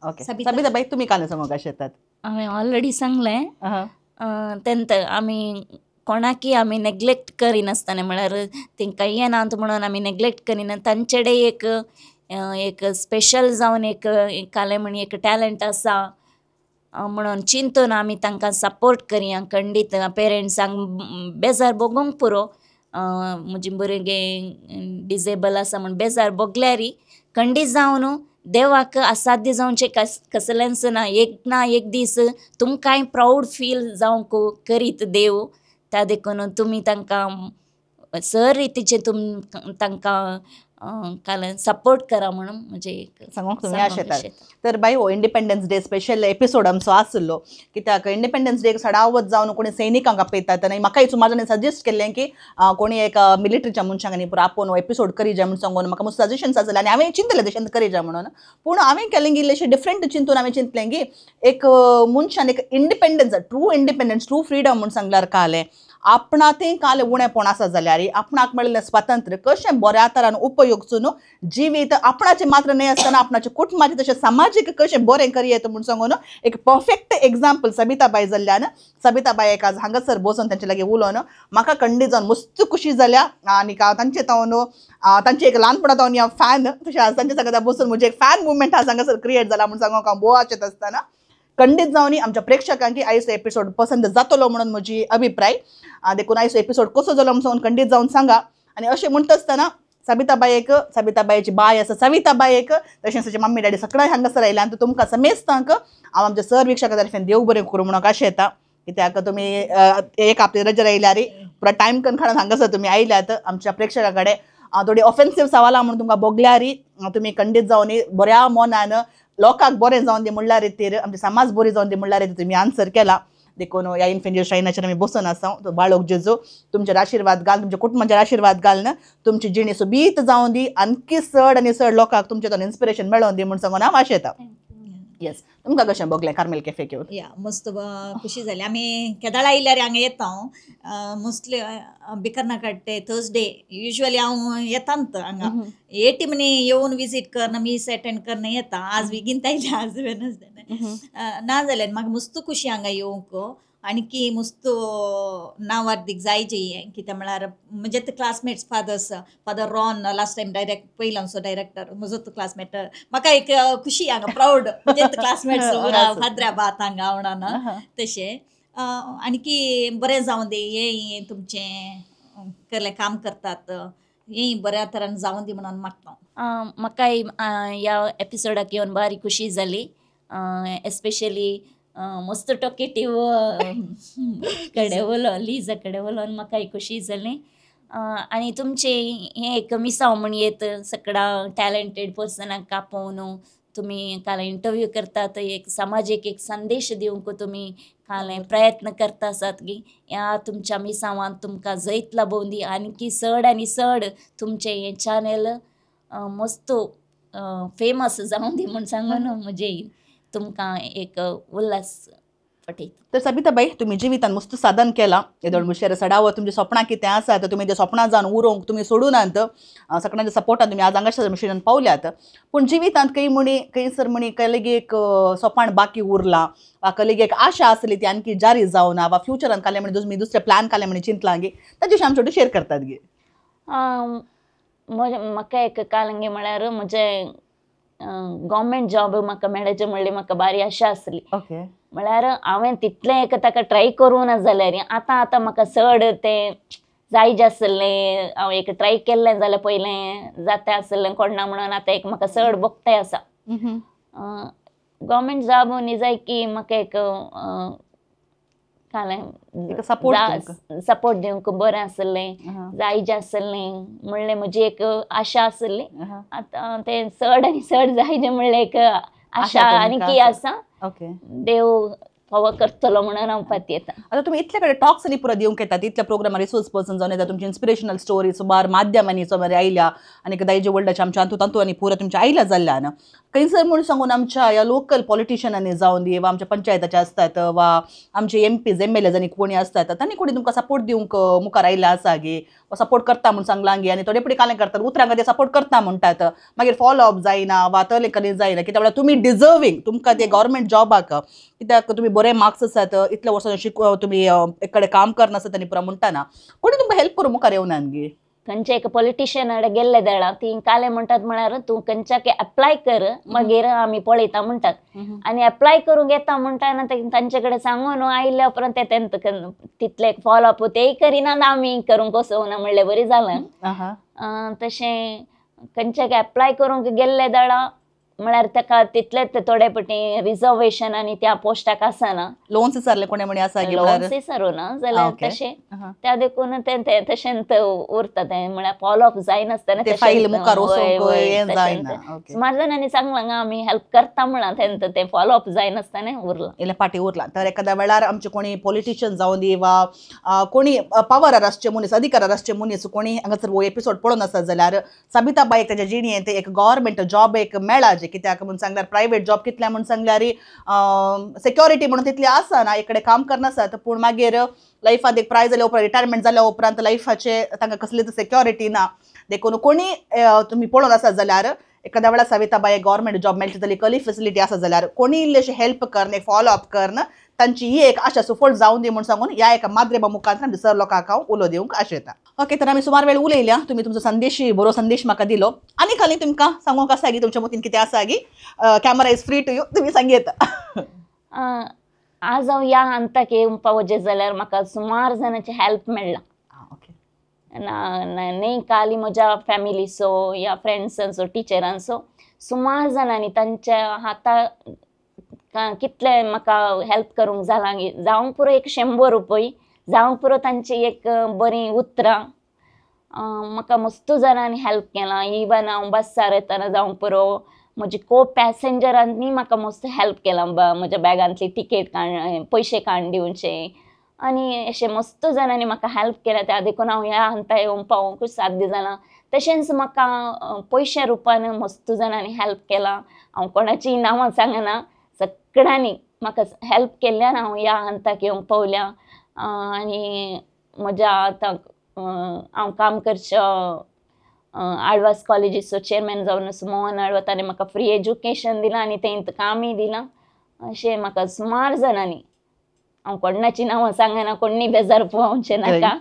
ओके सबिता बाई तुमी काल सांगूंक शेतात? हांवें ऑलरेडी सांगलें तेंत आमी कोणाकी आमी नेग्लेक्ट करिनासतना, म्हळ्यार तेंकां येनात म्हणून आमी नेग्लेक्ट करिना, तांचे कडेन एक एक स्पेशल जावन एक कालें म्हण एक टॅलंट आसा म्हणून चिंतून आमी तांकां सपोर्ट करया खंडीत. पेरंट्सांक बेजार भोगोंक पुरो, म्हजें भुरगें डिजेबल आसा म्हण बेजार भोगल्यारी खंडीत जावन देवाक असाध्य जावचें कसलेंच ना, एक ना एक दीस तुमकांय प्रावड फील जावंक करीत देव, त्या देखून तुमी तांकां सर रितीचे तुम तांकां काल सपोर्ट करा म्हणून म्हणजे सांगूंक तुमी आशेतात. तर बाय हो इंडिपेंडन्स डे स्पेशल एपिसोड आमचो आसलो कित्याक इंडिपेंडन्स डे सडावत जावन कोणी सैनिकांक आपयतात आनी म्हाकाय सुमार जाणांनी सजेस्ट केल्लें की कोणी एक मिलिटरीच्या मनशांक आनी पुरो आपोवन हो एपिसोड करी जाय म्हूण सांगून म्हाका मस्त सजेशन्स आसले आनी हांवें चिंतलें तशें करी जाय म्हणून. पूण हांवें केलें की इल्लेशें डिफरंट चिंतून हांवें चिंतलें की एक मनशान एक independence, true independence, true freedom म्हूण सांगल्यार कालें आपणा तें काल उणेपण आसा जाल्यार आपणाक मेळिल्लें स्वातंत्र्य कशें बऱ्या तरान उपयोगचो न्हू जिवीत आपणाचें मात्र न्हय आसतना आपणाचें कुटुंबाचें तशें समाजीक कशें बरें करयेत म्हूण सांगून एक परफेक्ट एग्जाम्पल सबिताबाय जाल्ल्यान सबिताबाय एक आज हांगासर बसून तांचे लागीं उलोवन म्हाका खंडीत जावन मस्त खुशी जाल्या आनी तांचे तावन तांचे एक ल्हानपणा तावन हांव फॅन तशें आज तांचे सांगता बसून म्हजें एक फॅन मुवमेंट आज हांगासर क्रिएट जाला म्हूण सांगूंक हांव भोव आशेत आसतना खंडीत जावन आमच्या प्रेक्षकांक आयचो एपिसोड पसंत जातलो म्हणून म्हजी अभिप्राय. देखून आयचो एपिसोड कसो जालो म्हूण सांगून खंडीत जावन सांगा. आनी अशें म्हणटा आसतना सबिताबायेक, सबिताबायेची बाय आसा सविताबायेक, तशेंच ताचे मम्मी डॅडी सगळें हांगासर आयल्या आनी तुमकां समेस्तांक हांव आमच्या सर वीक्षकां तर्फेन देव बरें करूं म्हणून आशेता येता कित्याक तुमी एक आपली रजा आयल्यार पुरा टायम करून काडून हांगासर तुमी आयल्यात आमच्या प्रेक्षकां कडेन थोडी ऑफेन्सीव सवालां म्हणून तुमकां भोगल्यार तुमी खंडीत जावन बऱ्या मनान लोकांक बरें जावन दी म्हणल्यार रितीर आमचे समाज बरी जावन दी म्हणल्यार रितीर तुमी आन्सर केला. देखून ह्या इन्फेंट श्रायनाचेर आमी बसून आसा. तो बाळोक जेजू तुमचेर आशिर्वाद घाल, तुमच्या कुटुंबाचेर आशिर्वाद घालून तुमची जिणी सोबीत जावन दी, आणखी चड आनी चड लोकांक तुमचे इन्स्पिरेशन मेळोवन दी म्हूण सांगून हांव आशेता. येस, तुमकां कशें भोगलें कार्मेल कॅफेक येवन? या मस्त खुशी जाली. आमी केदाळा आयल्यार हांगा येता हांव मोस्टली बिकर्ना काडटे थर्सडे युजली हांव येतांत हांगा ए टिमनी येवन विजीट करन मीस अटेंड करन येता. आज बेगीन आयले, आज वेनसडे ना जाल्यार म्हाका मस्त खुशी हांगा येवंक आणखी मस्त नांवार्दीक जायचे कितें म्हळ्यार म्हजे ते classmates fathers father Ron last time direct पयलो आमचो डायरेक्टर म्हजो तो क्लासमेट म्हाका एक खुशी हांगा प्रावड म्हजे क्लासमेट्स फादरा बात हांगा म्हणून तशें आणखी बरें जावं दी हें तुमचें केल्लें काम करतात हें बऱ्या तरान जावं दी म्हणून मागता. म्हाकाय ह्या एपिसोडाक येवन बारी खुशी जाली. एस्पेशली मस्त टॉकेटीव कडे उलोवन लिजा कडेन उलोवन म्हाकाय खुशी जाली. आनी तुमचें हें एक मिसांव म्हण येत सगळ्या टॅलंटेड पर्सनाक आपोवन तुमी काल इंटरव्यू करतात, एक समाजीक एक संदेश दिवंक तुमी काल प्रयत्न करता आसात की ह्या तुमच्या मिसांवांत तुमकां जैत लाबोवन दी आणखी चड आनी चड तुमचें हें चॅनल मस्त फेमस जावं दी म्हूण सांगून म्हजें तुमकां एक उल्हास पठयता. तर सबिताबाई, तुमी जिवितान मस्त साधन केलां येदोळ मुशेर सडावत तुमचें सपनां कितें आसा तर तुमी तें सपनां जावन उरोवंक तुमी सोडूनात, सगळ्यांच्या सपोर्टान तुमी आज हांगासर मशिनान पावल्यात. पूण जिवितांत खंय म्हणी खंयसर म्हणी कलेगी एक सोपाण बाकी उरलां वा कलेगी एक आशा आसली ती आणखी जारी जावना वा फ्युचरान कालें म्हणी तुमी दुसरें प्लॅन कालें म्हणी चिंतलां गे ताजे विशीं आमचे शेयर करतात गे. म्हाका एक कालंगे म्हळ्यार म्हजें गव्हर्मेंट जॉब म्हाका मेळचें म्हणली म्हाका बारी आशा आसली. ओके, म्हळ्यार हांवें तितलें एक ताका ट्राय करूं ना जाल्यार आतां आतां म्हाका चड तें जायजे आसलें. हांव एक ट्राय केल्लें जाल्यार पयलें जाता आसलें कोणा म्हणून आतां एक म्हाका चड भोगताय आसा. गव्हर्मेंट जॉब न्ही जाय की म्हाका एक सपोर्ट दिवंक बरें आसलें, जायजें आसलें म्हणलें म्हजी एक आशा आसली. आतां तें चड आनी चड जायजें म्हणलें एक आशा आनी आसा. ओके, देव फावो करतलो म्हणून हांव पातयेता. आतां तुमी इतले कडेन टॉक्स आनी पुरो दिवंक येतात, इतल्या प्रोग्रामार रिसोर्स पर्सन जावन येता, तुमची इन्स्पिरेशनल स्टोरी सुमार माध्यमांनी सुमार आयल्या आनी दायजे वर्ल्डाच्या आमच्या हातूंत तातूंत आनी पुरो तुमच्या आयल्या जाल्ल्यान खंयसर म्हूण सांगून आमच्या ह्या लोकल पॉलिटिशनांनी जावन दी वा आमच्या पंचायताचे आसतात वा आमचे एमपीज एमएलएज आनी कोणी आसतात तांणी कोणी तुमकां सपोर्ट दिवंक मुखार आयला आसा गे वा सपोर्ट करता म्हूण सांगलां गे आनी थोडे फुडें कालें करतात उतरांक ते सपोर्ट करता म्हणटात मागीर फॉलो अप जायना वा तले कडेन जायना कित्याक म्हळ्यार तुमी डिजर्वींग तुमकां ते गव्हर्मेंट जॉबाक कित्याक तुमी बरे मार्क्स आसात इतल्या वर्सां शिक तुमी एक कडेन काम करनासत आनी पुरो म्हणटाना कोणी तुमकां हेल्प करूं मुखार येवना गे? खंयच्या एक पॉलिटिशियन कडेन गेल्ले देळा ती काले म्हणटात म्हळ्यार तूं खंयच्या एप्लाय कर मागीर आमी पळयता म्हणटात आनी एप्लाय करूंक येता म्हणटा तांचे कडेन सांगून आयल्या उपरांत ते तितले फॉलो अप तेय करिना आमी करूंक वचोना म्हणले बरी जालें. तशें खंयच्या एप्लाय करूंक गेल्ले देळा म्हळ्यार ताका तितलेच थोडे पटी रिजर्वेशन आनी त्या पोस्टाक आसना. लोन्स विचारले कोणे म्हणी आसा लोन्स विचारू ना जाल्यार तशें त्या देखून तें तशेंच उरता तें म्हळ्यार फॉलो अप जायनासतना सुमार जाणांनी सांगलां आमी हेल्प करता म्हळां तेंच तें फॉलो अप जायनासतना उरलां इल्लें फाटीं उरलां. तर एखाद्या वेळार आमचे कोणी पॉलिटिशियन जावं दी वा कोणी पावरार आसचे मनीस अधिकारार आसचे मनीस कोणी हांगासर हो एपिसोड पळोवन आसा जाल्यार सबिता बाईक ताच्या जिणेंत एक गव्हर्मेंट जॉब एक मेळा जे कित्याक म्हूण सांगल्यार प्रायवेट जॉब कितल्या म्हूण सांगल्यार सेक्युरिटी म्हणून तितली आसना इकडे काम करनासत पूण मागीर लायफांत एक प्राय जाल्या उपरांत रिटायरमेंट जाल्या उपरांत लायफाचे तांकां कसलीच सेक्युरिटी ना. देखून कोणी तुमी पळोवन आसा जाल्यार एखाद्या वेळार सविताबाई गव्हर्मेंट जॉब मेळटा जाल्यार कसली फेसिलिटी आसा जाल्यार कोणी इल्लेशें हेल्प करन एक फॉलो अप करन तांची ही एक आशा सुफळ जावन दी म्हूण सांगून ह्या एका माध्यमा मुखांतल्यान दुसऱ्या लोकांक हांव उलो दिवंक आशेता. ओके तर आमी सुमार वेळ उलयल्या तुमी तुमचो संदेश बरो संदेश म्हाका दिलो आनी खाली तुमकां सांगूंक आसा गी तुमच्या मतीन कितें आसा गी camera is free to you तुमी सांगयता. आज हांव ह्या हंताक येवंक पावचें जाल्यार म्हाका सुमार जाणांची हेल्प मेळ्ळा. न्ही खाली म्हज्या फॅमिलीचो या फ्रेंड्सांचो टिचरांचो सुमार जाणांनी तांच्या हाता कितले म्हाका हेल्प करूंक जालां जावंक पुरो एक 100 रुपय जावंक पुरो तांची एक बरीं उतरां म्हाका मस्त जाणांनी हेल्प केलां. इवन हांव बसार येतना जावंक पुरो म्हजी को पॅसेंजरांनी म्हाका मस्त हेल्प केलां म्हज्या बॅगांतली टिकेट काड पयशे काडून दिवचे आनी अशें मस्त जाणांनी म्हाका हेल्प केल्या. त्या देखून हांव ह्या हंता येवंक पावोंकूच साध्य जालां. तशेंच म्हाका पयशे रुपान मस्त जाणांनी हेल्प केलां. हांव कोणाचीं नांवां सांगना सगळ्यांनी म्हाका हेल्प केल्ल्यान हांव ह्या हंताक येवंक पावल्या. आनी म्हज्या आतां हांव काम करच्या आळवास कॉलेजीचो चेअरमॅन जावन आसा मोहन आळवा ताणें म्हाका फ्री एज्युकेशन दिलां आनी तें कामूय दिलां. अशें म्हाका सुमार जाणांनी हांव कोणाचीं नांवां सांगना कोणी बेजार पळोवचें नाका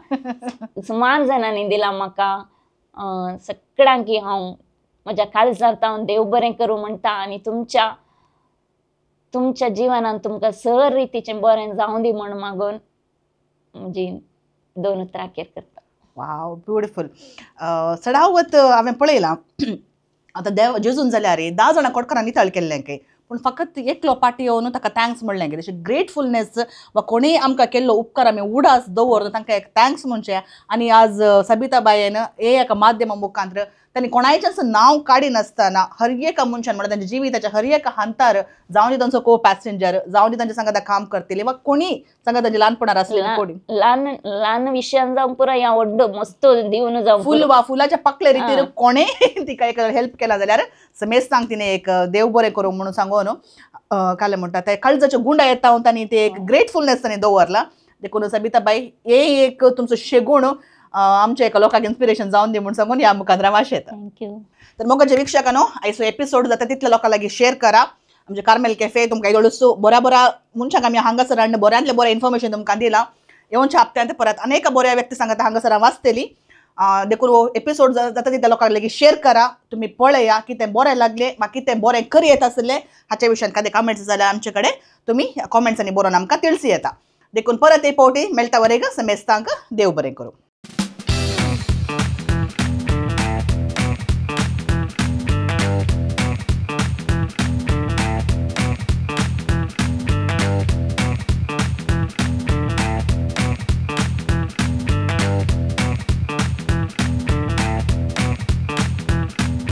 सुमार जाणांनी दिलां म्हाका. सगळ्यांक हांव म्हज्या काळजांत हांव देव बरें करूं म्हणटा आनी तुमच्या तुमच्या जिवनांत तुमकां सर रितीचें बरें जावं दी म्हूण मागून म्हजी दोन उतरां अखेर करता. वाव ब्युटिफूल. सडावत हांवें पळयलां आतां देव जेजून जाल्यार 10 जाणां कोटकारां नितळ केल्लें की पूण फकत एकलो पाटी येवन ताका thanks म्हणलें की तशें ग्रेटफुलनेस वा कोणीय आमकां केल्लो उपकार आमी उडास दवरून तांकां एक thanks म्हणचें. आनी आज सबिताबायन हे एका माध्यमा मुखांत तांणी कोणायचेंच नांव काडिनासतना हर एका मनशान म्हणल्यार तांच्या जिविताच्या हर एका हांतार जावं दी तांचो को पॅसेंजर जावं दी तांच्या सांगाता काम करतले वा कोणी सांगाता तांच्या ल्हानपणार आसले कोणी ल्हान ल्हान विशयान जावं पुरो ह्या व्हडलो मस्त दिवन जावं फूल वा फुलाच्या पाकले रितीर कोणें तिका एक हेल्प केला जाल्यार समेस्तांक तिणें एक देव बरें करूं म्हणून सांगून काले म्हणटा ते काळजाच्यो गुंडा येता तांणी ते एक ग्रेटफुलनेस तांणी दवरला. देखून सबिताबाई हे एक तुमचो शेगूण आमच्या एका लोकांक इन्स्पिरेशन जावन दी म्हूण सांगून ह्या मुखार हांव आशेता. Thank you. तर मोगाच्या वीक्षकांनो आयचो एपिसोड जाता तितल्या लोकां लागीं शेअर करा. आमचे कार्मेल कॅफे तुमकां एदोळूच बऱ्या बऱ्या मनशांक आमी हांगासर हाडून बऱ्यांतलें बरें इन्फॉर्मेशन तुमकां दिलां. येवच्या हप्त्यांत परत अनेक बऱ्या व्यक्ती सांगता हांगासर हांव वाचतली. देखून हो एपिसोड जाता तितल्या लोकांक लागीं शेअर करा. तुमी पळया कितें बरें लागलें वा कितें बरें करी येता आसलें हाच्या विशयान कांय कमेंट्स जाल्यार आमचे कडेन तुमी कॉमेंट्सांनी बरोवन आमकां तिळसी येता. देखून परत एक फावटी मेळटा वरेग समेस्तांक देव बरें करूं.